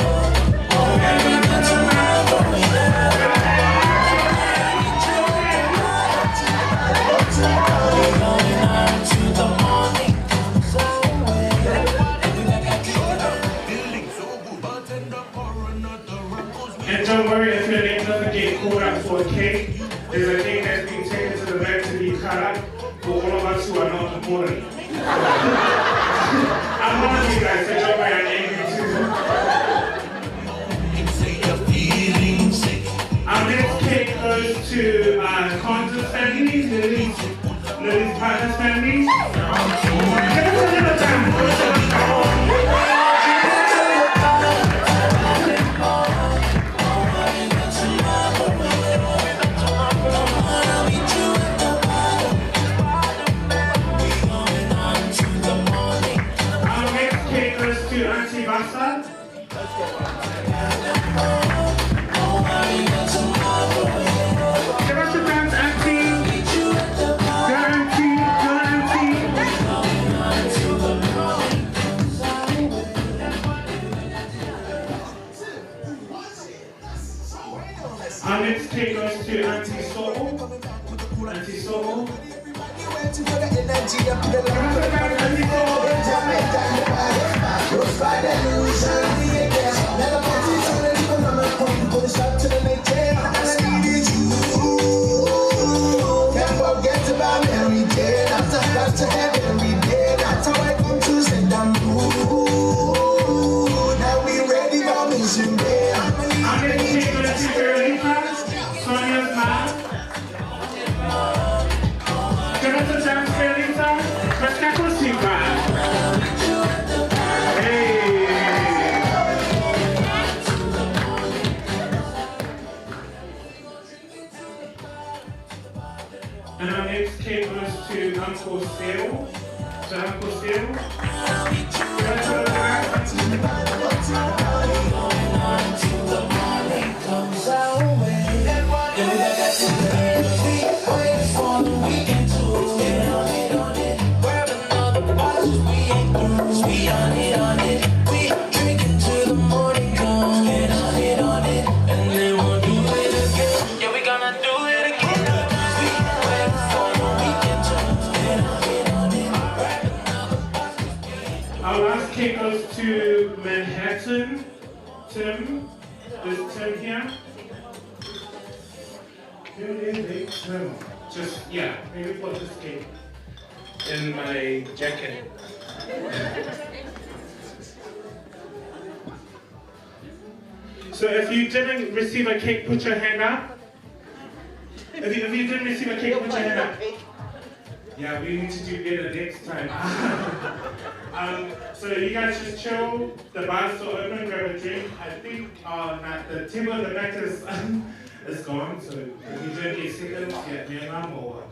And don't worry if your name doesn't get called up for a cake. There's a cake that's been taken to the back to be cut up for all of us who are not important. I'm one of you guys, so don't worry, I'm angry too. Our next cake goes to Conza's family, Lily's partner's family. Give us a little time. Give us a little time. Our next cake goes to Auntie Vasa. Give us a dance, Auntie. Go, Auntie. Go, Auntie. Our next cake goes to Auntie Soul. Auntie Soul. Give us a dance, Auntie Soul. Our next cake goes to Veronica, Sonia's mom. Give us a dance, Veronica. Let's get to see. Hey. And our next cake goes to Uncle Seal. So Uncle Seal. Give us a dance. Our last cake goes to Manhattan. Tim. Is Tim here? Who is it? Tim. Just, yeah, maybe put this cake in my jacket. So if you didn't receive a cake, put your hand up. If you didn't receive a cake, put your hand up. Yeah, we need to do better next time. So you guys just chill. The bar's still open. Grab a drink. I think the table at the back is is gone. So if you don't get seconds, yeah, more.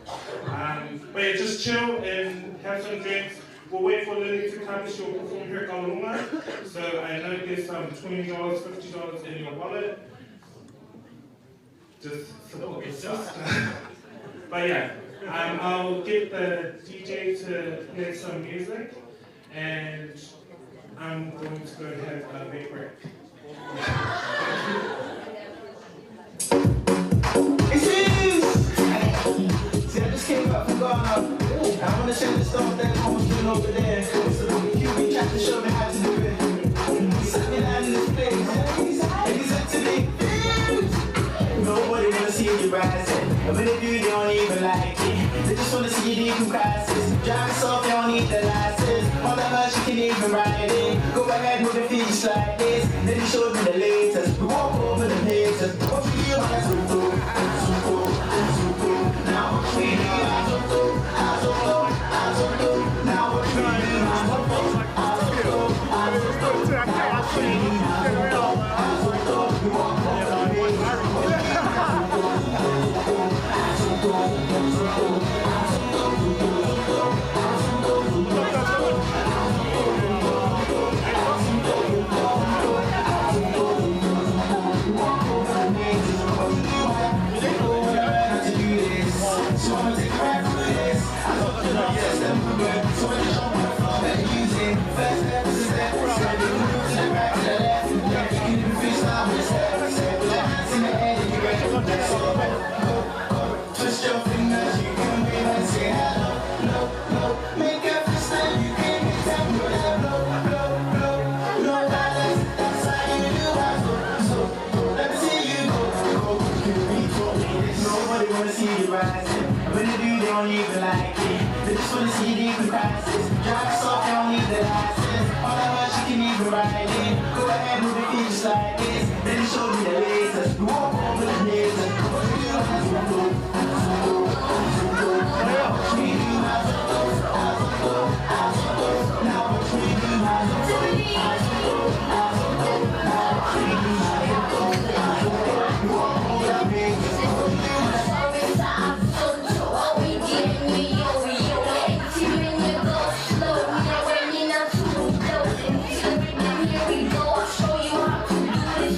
But yeah, just chill and have some drinks. We'll wait for Lily to come. She'll perform her kaulunga. So I know there's some $20, $50 in your wallet. Just support your sister. But yeah. I'll get the DJ to play some music, and I'm going to go have a big break. See, I just came back from Ghana. I want to share the stuff that I was doing over there. So the QB tried to show me how to do it. He sat me down in this place, and he said to me, nobody wanna see see you rising. And when they do, they don't even like it. They just wanna see you deep in crisis. Drive yourself, you don't need the license. On the hush, you can even ride it. Go ahead, move your feet just like this. Then you showed me the latest. We walk over the haters. What you do, Azonto, Azonto, Azonto. Now what we do, Azonto, Azonto, Azonto. Now what we do, Azonto, Azonto, Azonto. Now what we do, Azonto, Azonto. We walk over the haters. Azonto, Azonto, Azonto, Azonto, Azonto, Twist your fingers, you can wave and say hello, no, no. Make a fist and you can hit them with a blow, blow, blow. No balance, that's how you do I so, so, so. Let me see you go, go. You be for me. Nobody wanna see you rising. And when they do, they don't even like it. They just wanna see you deep in crisis. Drive yourself, you don't need the license. All the hush, you can even ride it. Go ahead, move your feet just like this. Then you show me the latest. We walk over the haters. What you do, Azonto, Azonto, Azonto. Now what we do, Azonto, Azonto, Azonto. Now what we do, Azonto, Azonto, Azonto. Now what we do, Azonto, Azonto. We walk over the haters. What you do, Here we go, I'll show you how to do this.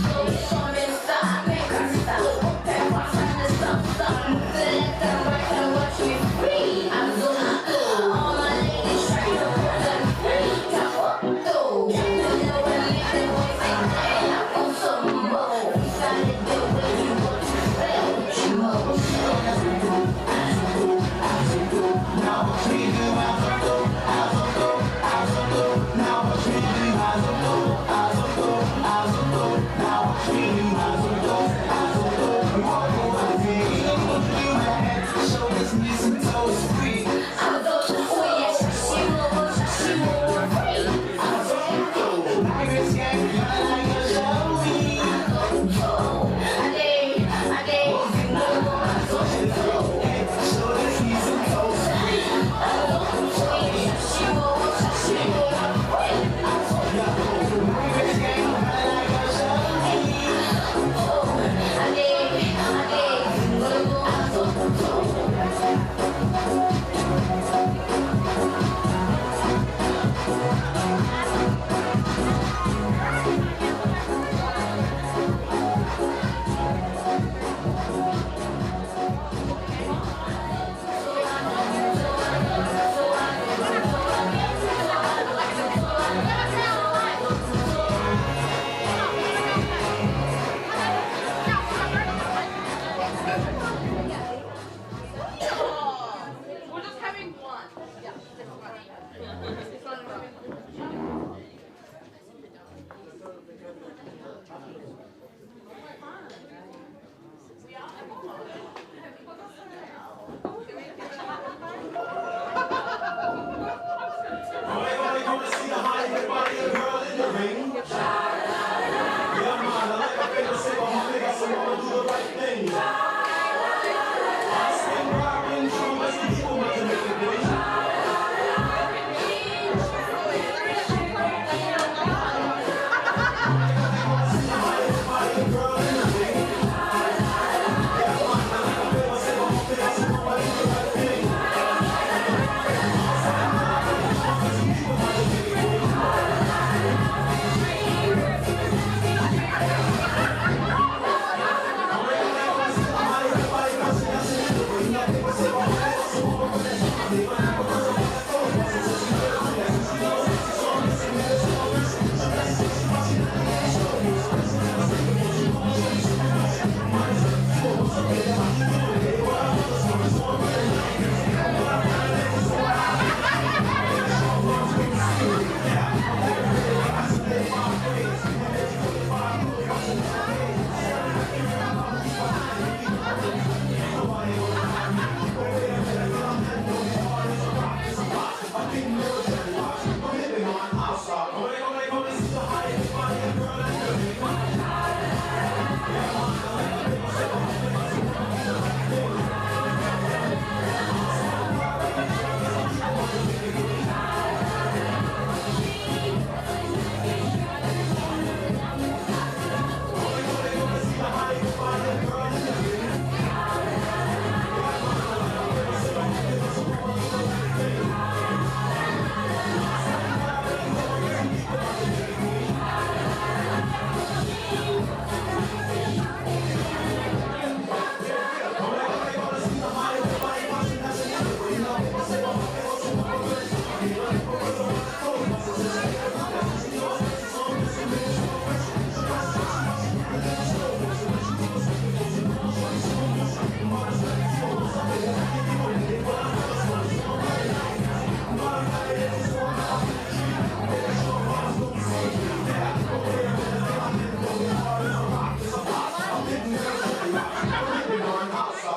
Thank you.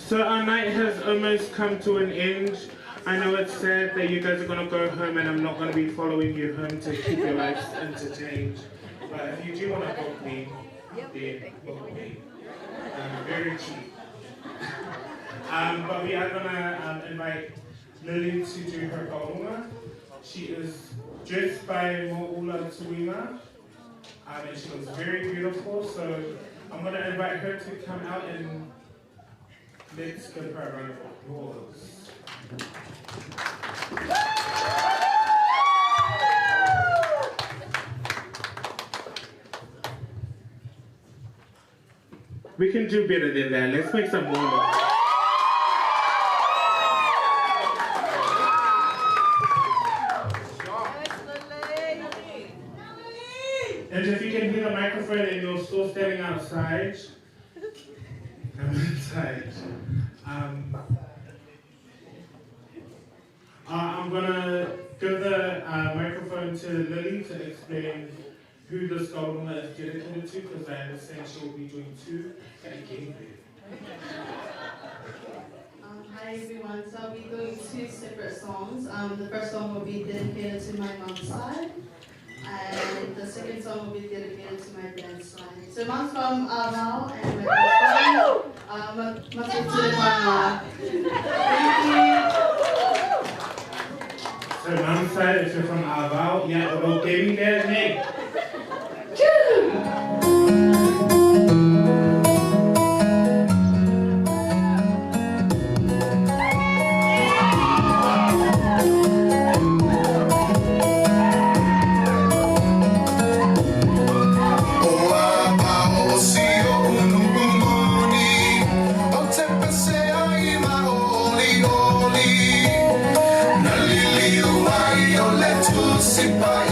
So our night has almost come to an end. I know it's sad that you guys are gonna go home and I'm not gonna be following you home to keep your lives entertained. But if you do wanna book me, then book me. I'm very cheap. But we are gonna invite Lily to do her kaonga. She is dressed by Mo'ula Tuima, and she looks very beautiful. So I'm gonna invite her to come out and let's give her a round of applause. We can do better than that. Let's make some more noise. And if you can hear the microphone and you're still standing outside, come inside. I'm gonna give the microphone to Lily to explain who this kaonga is dedicated to, because I understand she will be doing two again. Hi everyone, so I'll be doing two separate songs. The first song will be dedicated to my mom's side, and the second song will be dedicated to my dad's side. So mom's from Avao and my dad's from Matutulemanga. Thank you. So mom's side, if you're from Avao, yeah, well, give me that name. Wow.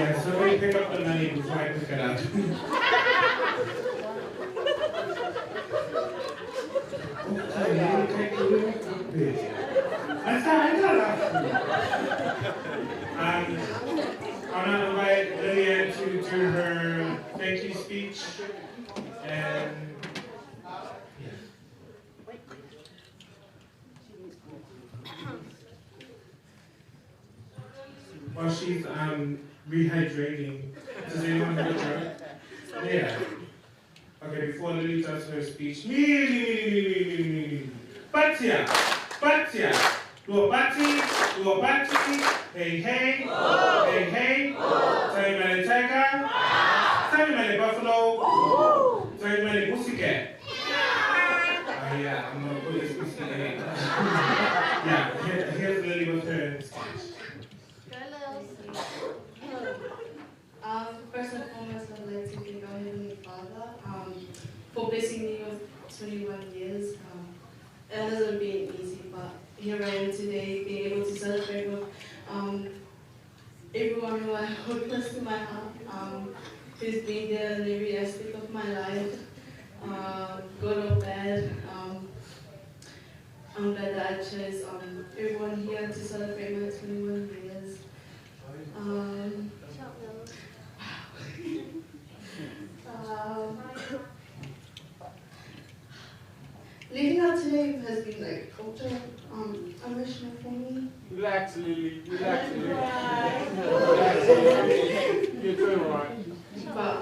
Yeah, somebody pick up the money before I pick it up. I'm gonna invite Lillian to do her thank you speech. And yeah. While she's rehydrating, does anyone have a joke? Yeah. Okay, before Lily does her speech, me, Batia, Batia, Luapati, Luapati, hey, hey, hey, hey, Tell me tiger, tell me buffalo, tell me pussycat. Oh yeah, I'm gonna put this pussycat. Yeah, here's Lily with her speech. First and foremost, I'd like to thank our Heavenly Father for blessing me with 21 years. It hasn't been easy, but here I am today, being able to celebrate with everyone who I hold close to my heart, who's been there in every aspect of my life, good or bad. I'm glad that I chose everyone here to celebrate my 21 years. Leaving out today has been like ultra emotional for me. Relax, Lily. Relax, Lily. Relax, Lily. You're doing all right. But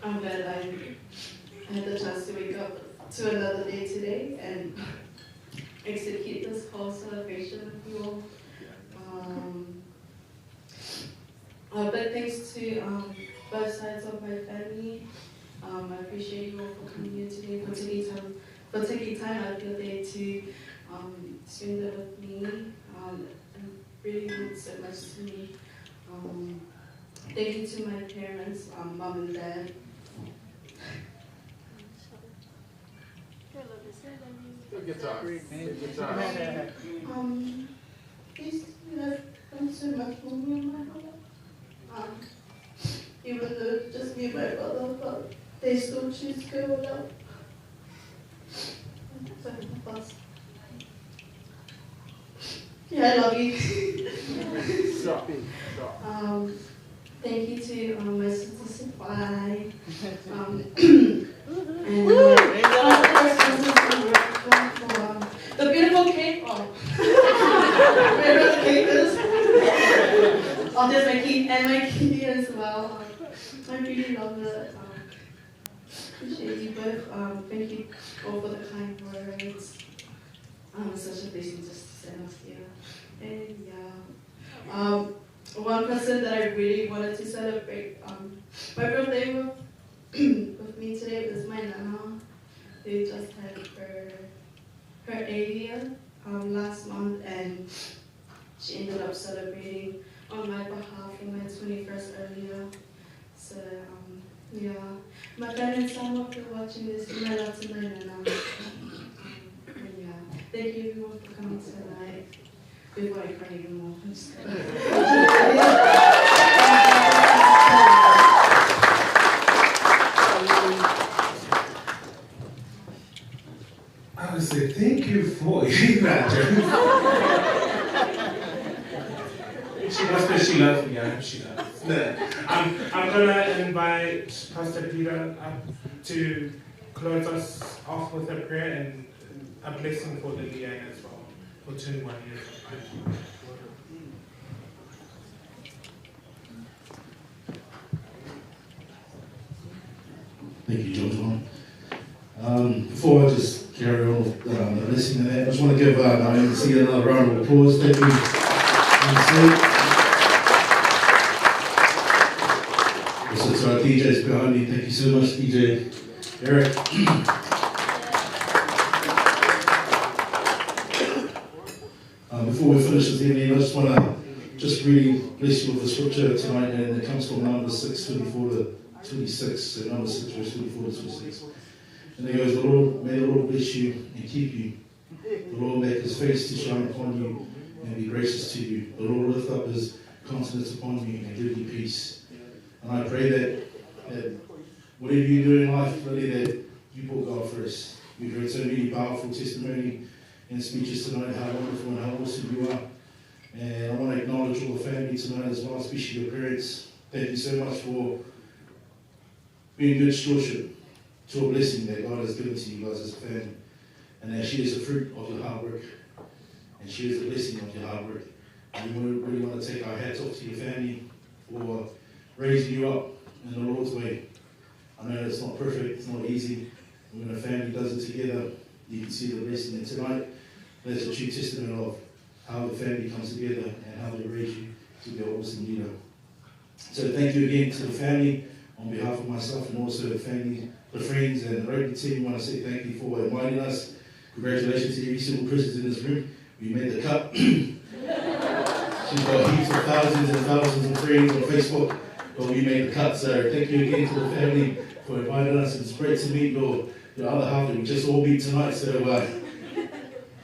I'm glad I had the chance to wake up to another day today and execute this whole celebration with you all. But thanks to both sides of my family. I appreciate you all for coming here today, for taking time out of your day to spend it with me. It really means so much to me. Thank you to my parents, mom and dad. Take your time. Take your time. These two have done so much for me and my brother. Even though it's just me and my brother, but they still choose to go without. Sorry, my boss. Yeah, I love you. Stop. Stop. Thank you to my sister Supply. And for the beautiful cake. Oh. Wherever the cake is. Oh, there's my key and my key as well. I really love it. Appreciate you both. Thank you all for the kind words. It's such a blessing just to stand up here. And yeah. One person that I really wanted to celebrate my birthday with, with me today was my nana, who just had her 80th last month, and she ended up celebrating on my behalf on my 21st earlier. So yeah, my parents, I hope you're watching this. My love to my nana. And yeah, thank you everyone for coming tonight. Before I cry even more. I'm just kidding. I would say thank you for that. She must because she loves me. I hope she does. No. I'm gonna invite Pastor Peter up to close us off with a prayer and a blessing for Lillian as well, for 21 years of life. Thank you, John. Before I just carry on with the blessing and that, I just want to give our MC another round of applause. Thank you, MC. Also to our DJs behind me, thank you so much, DJ Eric. Before we finish this evening, I just want to just really bless you with the scripture tonight, and it comes from Numbers 6, 24 to 26. So Numbers 6, verse 24 to 26. And it goes, the Lord, may the Lord bless you and keep you. The Lord make his face to shine upon you and be gracious to you. The Lord lift up his countenance upon you and give you peace. And I pray that whatever you do in life, really, that you put God first. We've heard so many powerful testimony and speeches tonight, how wonderful and how awesome you are. And I want to acknowledge all the family tonight as well, especially your parents. Thank you so much for being good stewardship to a blessing that God has given to you guys as a family. And that she is the fruit of your hard work. And she is the blessing of your hard work. And we really want to take our hats off to your family for raising you up in the Lord's way. I know it's not perfect, it's not easy. When a family does it together, you can see the blessing. And tonight, that's a true testament of how the family comes together and how they raise you to be an awesome leader. So thank you again to the family on behalf of myself and also the family, the friends and the rugby team. I want to say thank you for inviting us. Congratulations to every single person in this room. We made the cut. She's got heaps of thousands and thousands of friends on Facebook, but we made the cut. So thank you again to the family for inviting us. It's great to meet your other half that we just all meet tonight. So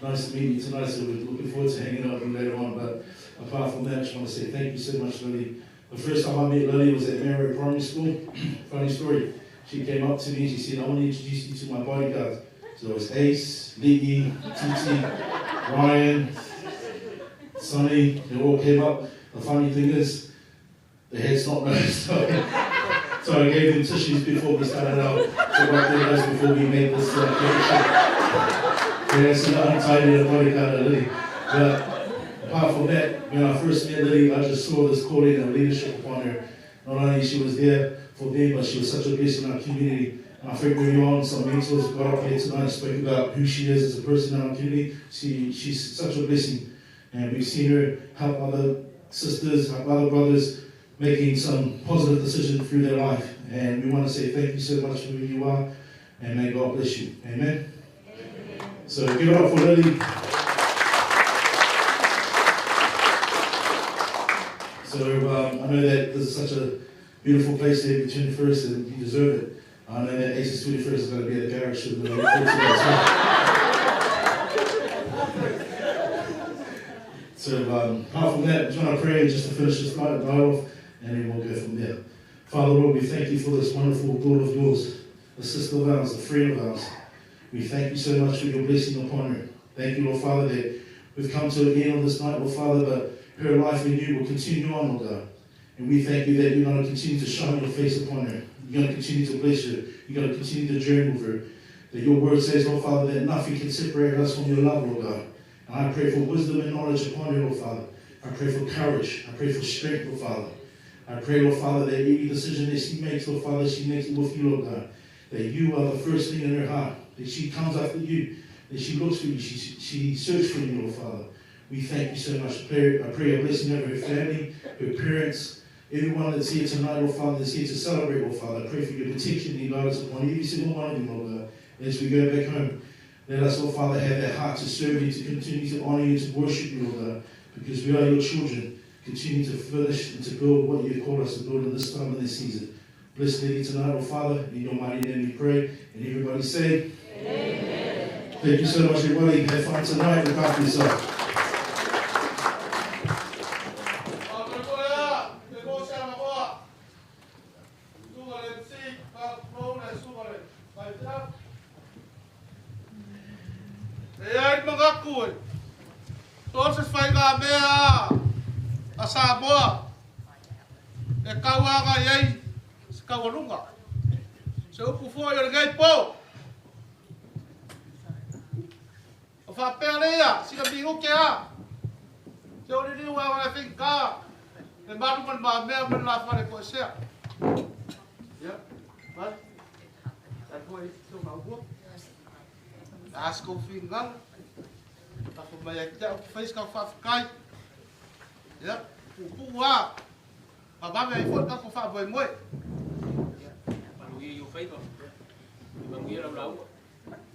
nice to meet you tonight. So we're looking forward to hanging out with you later on. But apart from that, I just want to say thank you so much, Lily. The first time I met Lily was at Mary Primary School. Funny story. She came up to me and she said, I want to introduce you to my bodyguards. So it was Ace, Ligi, Titi, Ryan, Sonny, they all came up. The funny thing is, they had snot nose. So I gave them tissues before we started out to wipe their nose before we made this connection. Yeah, so I untidy the bodyguard of Lily. But apart from that, when I first met Lily, I just saw this calling and leadership upon her. Not only she was there for them, but she was such a blessing in our community. And I think early on, some mentors got up here tonight and spoke about who she is as a person in our community. She's such a blessing. And we've seen her help other sisters, help other brothers, making some positive decisions through their life. And we want to say thank you so much for who you are, and may God bless you. Amen. Amen. So give it up for Lily. So I know that this is such a beautiful place here between 21st, and you deserve it. I know that Ace's 21st is going to be at the garage, so we're going to look forward to that as well. So apart from that, I just want to pray just to finish this night off, and then we'll go from there. Father, Lord, we thank you for this wonderful daughter of yours, a sister of ours, a friend of ours. We thank you so much for your blessing upon her. Thank you, Lord Father, that we've come to an end of this night, Lord Father, but her life in you will continue on, Lord God. And we thank you that you're going to continue to shine your face upon her. You're going to continue to bless her. You're going to continue to journey with her. That your word says, Lord Father, that nothing can separate us from your love, Lord God. And I pray for wisdom and knowledge upon her, Lord Father. I pray for courage. I pray for strength, Lord Father. I pray, Lord Father, that every decision that she makes, Lord Father, she makes it with you, Lord God. That you are the first thing in her heart. That she comes after you. That she looks for you. She searches for you, Lord Father. We thank you so much. I pray a blessing over her family, her parents, everyone that's here tonight, Lord Father, that's here to celebrate, Lord Father. I pray for your protection and your guidance upon every single one of them, Lord God. As we go back home, let us, Lord Father, have that heart to serve you, to continue to honor you, to worship you, Lord God, because we are your children. Continue to furnish and to build what you've called us to build in this time and this season. Bless Lady tonight, Lord Father. In your mighty name we pray. And everybody say, Amen. Thank you so much, everybody. Have fun tonight. Look after yourself. Samoa, e kauanga iai se kaualunga. Se upu foi o le ngai po. O whapea lea, sina miruke a. Se o ririu a wale whinga, le maru man maa mea man la whare ko esea. Ia, mai. Tai hoi, tō ngā uhua. Asko whinga. Tafu mai a kia, o whiska whawhikai. Ia. Pupua, mamawe ai foi kako whaapoi moe. Manuia i o whaiva, i manuia rau laua.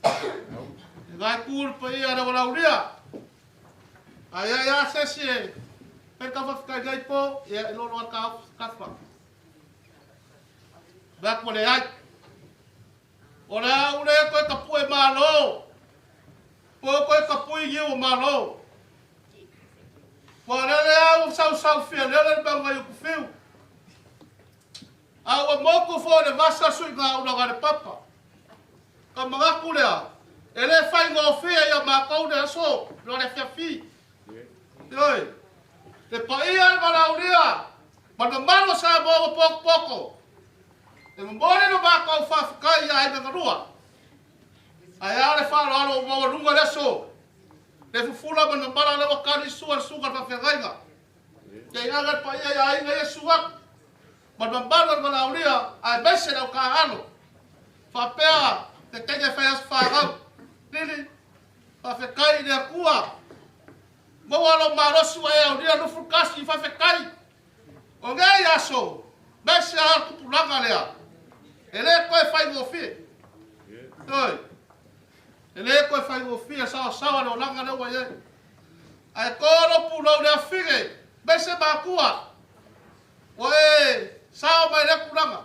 E ngai kūru pa ia rau lauria. Ai ai a sesi e, pei ka whawhikai nei po, ia e lolo a ka kawha. Mea ko le ai. O le au le koe ka pue mālo. Po koe ka pui i o mālo. Ua lele au sausau fia lele le mau ngai o kufiu. A ua moku fo le vasa sui ngā una ngā le papa. Ka mangaku lea, e le whai ngō ia mākou le aso, no le fiafi. Ioi, le paia le malaulia, ma na malo sa mo poko poko. E momoli no mākou whawhikai ia ai ngarua. Ai a le whalo o maua lunga le aso. Le fufula ma na mala le wakari sua le suga whawhiangaiga. Ke inga le paia ia ainga ia suak. Ma na malo le malaulia, ai mese lau ka alo. Whapea, te tenge whai as whārau. Lili, whawhekai le akua. Maua lo marosu e au nia nufu kasi whawhekai. O ngei aso, mese a kupulanga lea. E le koe whai ngōwhie. Toi. E le koe whai ngōwhie, sawa sawa le olanga lea wai ai. Ai koro pūlau lea whige, mese mākua. O e sao mai le kulanga.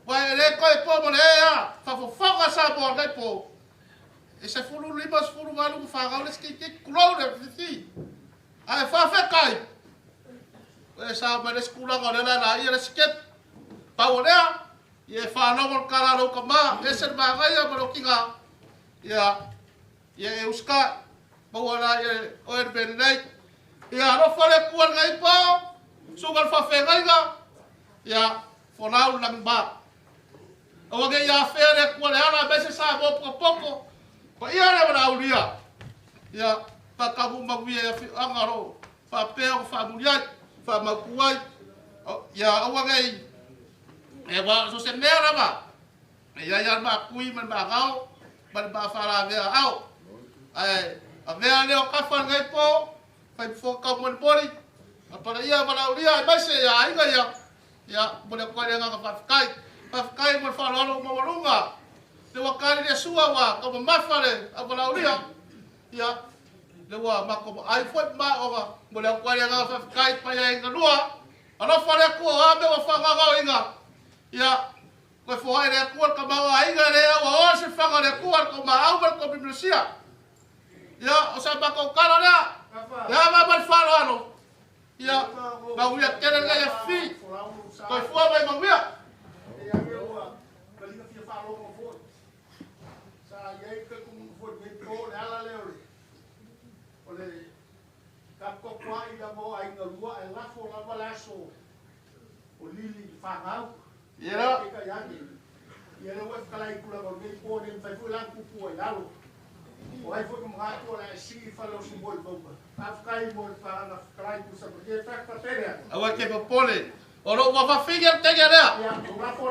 Wai e le koe pō mo le e a, whawhawhanga sa mo nei pō. E se fulu lima, se fulu walu, whangau le ski ki kulou le whiti. Ai whawhekai. E sa mai le skulanga o le la ia le skep. Pau o lea, ia e whanongo le kara lau ka mā, e se māngai ma lo kinga. Ia, ia e uska, maua la ia o e le nei. Ia alofa le kua ngai pō, suga le whawhengaiga, ia folau langi mā. Aua ke ia whea le kua le ala, me se sa mō poko poko, pa ia le wana aulia. Ia, pakamu maguia ia whiu anga ro, whapea o whamuri ai, whamauku ai. Ia, aua ngei, e wā, so se mea rawa. E ia ia mā kui ma mā gao, ma mā whara mea ao. Ai, a mea leo kawha ngai pō, whai whakau mo le mori, a para ia wana aulia, e maise ia ainga ia, ia, mo le koe le ngaka whawhikai. Whawhikai mo le whaloalo o mawalunga. Le wakari le sua wa, ka mamafa le a wana aulia. Ia, le wa mako mo ai foi ma oga, mo le koe le ngaka whawhikai pai ai ngalua. Alofa le kua, a me wa whangangao inga. Ia, koe fohai le kua ka maua ainga le aua o se whanga le kua ka ma au ma ko bibliosia. Ia, o sa mako kala lea. Ia ma ma whaloalo. Ia, mauia kere ngai a fi. Koe fua mai mauia. Ia. Ia le ua whakalai kula mo nei pō nei whai fui lan kupu ai lalo. O ai fui mga atu o sigi whalo si moi mauma. Whawhikai mo le whaanga whakalai kusa mo ke whakapere. Aua ke popole. O lo ua whawhinga le tenge lea.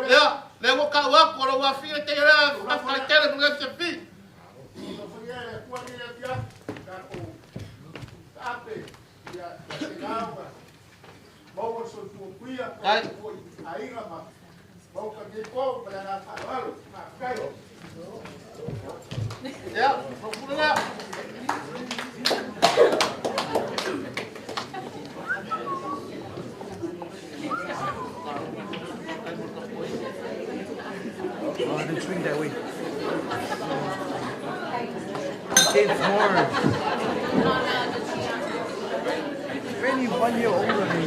Ia, le ua kau aku, o lo ua whawhinga le tenge lea, whawhikai kere mo ngai te fi. O whangia le kua ni le pia, ka o ape, ia te ngau, maua so tua kuia, ka o ainga ma. Mau ka nei pō, ma le ngā whaalo, whawhikai. Ia, whakura lea. Oh, I didn't swing that way. It's hard. Only 1 year older than me.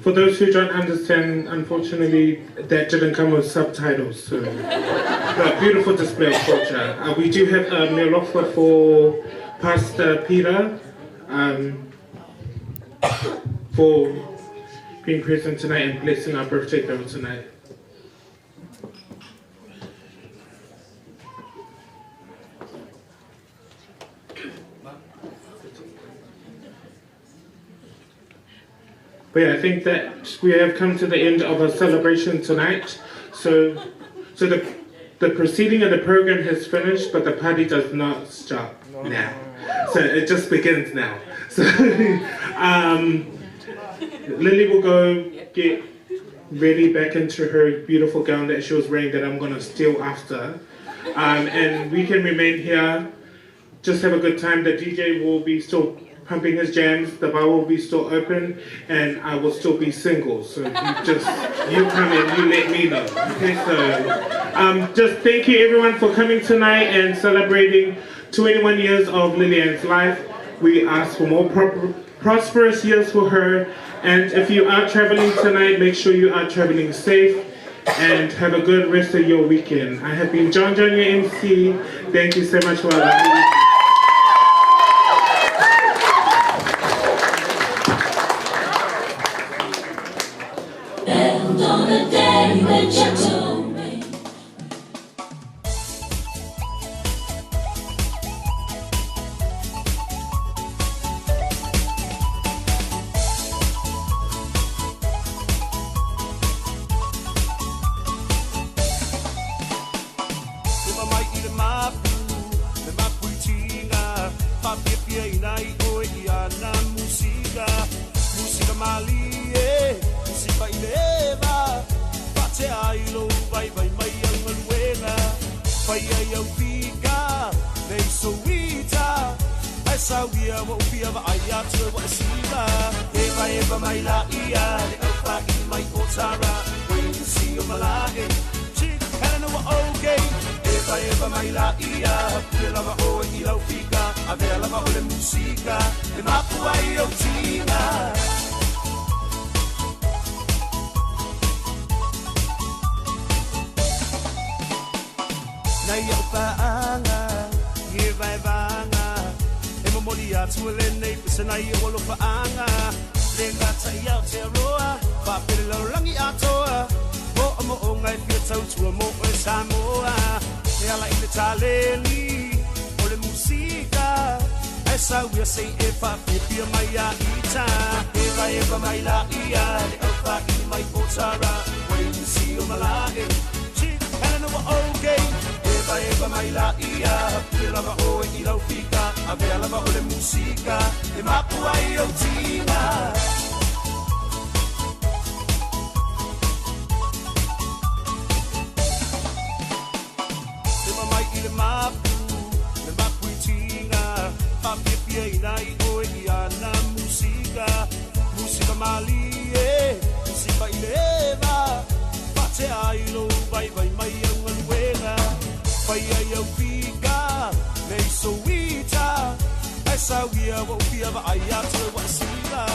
For those who don't understand, unfortunately, that didn't come with subtitles. So, but beautiful display of culture. We do have a meal offer for Pastor Peter for being present tonight and blessing our birthday girl tonight. But yeah, I think that we have come to the end of our celebration tonight. So the proceeding of the program has finished, but the party does not stop now. So it just begins now. So Lily will go get ready back into her beautiful gown that she was wearing that I'm gonna steal after. And we can remain here, just have a good time. The DJ will be still pumping his jams. The bar will be still open, and I will still be single. So you just you come and you let me know. Okay, so just thank you everyone for coming tonight and celebrating 21 years of Lillian's life. We ask for more prosperous years for her. And if you are traveling tonight, make sure you are traveling safe and have a good rest of your weekend. I have been John John, your MC. Thank you so much for allowing me. And on the day that you told me. Le mamai i le mapu, le mapu i tinga, whapiapia i nai oe i ana musika. Musika mali e, musika i le eva, whatea i lo vai vai mai au ngaluega. Whai ai au pika, nei souita, ai sauia wa upia wa ai atu e wa e siva. Eva eva mai la ia, le au whai mai o tara, wei si o malae, Chick Helena wa okay. Eva eva mai la ia, pule lava oe i lau fika, avea lava o le musika, e mapu ai o tina. Nei au paanga, i e vaevaega, e momoli atu e lenei pese nai o alofaanga. Le gata i Aotearoa, faapele lalolagi atoa, mo'o mo'oga e fia tautua mo oe Samoa. E ala i le taleni, o le musika, ae sauia sei e faafiafia mai a ita. Eva eva mai la ia, le aufa'i mai o tara, wei si o malae, Chick Helena wa okay. Eva eva mai la ia, pule lava oe i lau fika, avea lava o le musika, e mapu ai o tina. Le mamai i le mapu, le mapu i tinga, whapiapia i nai oe i ana musika. Musika mali e, musika i le eva, whatea i lo vai vai mai au ngaluega. Whai ai au pika, nei souita, ai sauia wa upia wa ai atu e wa e siva.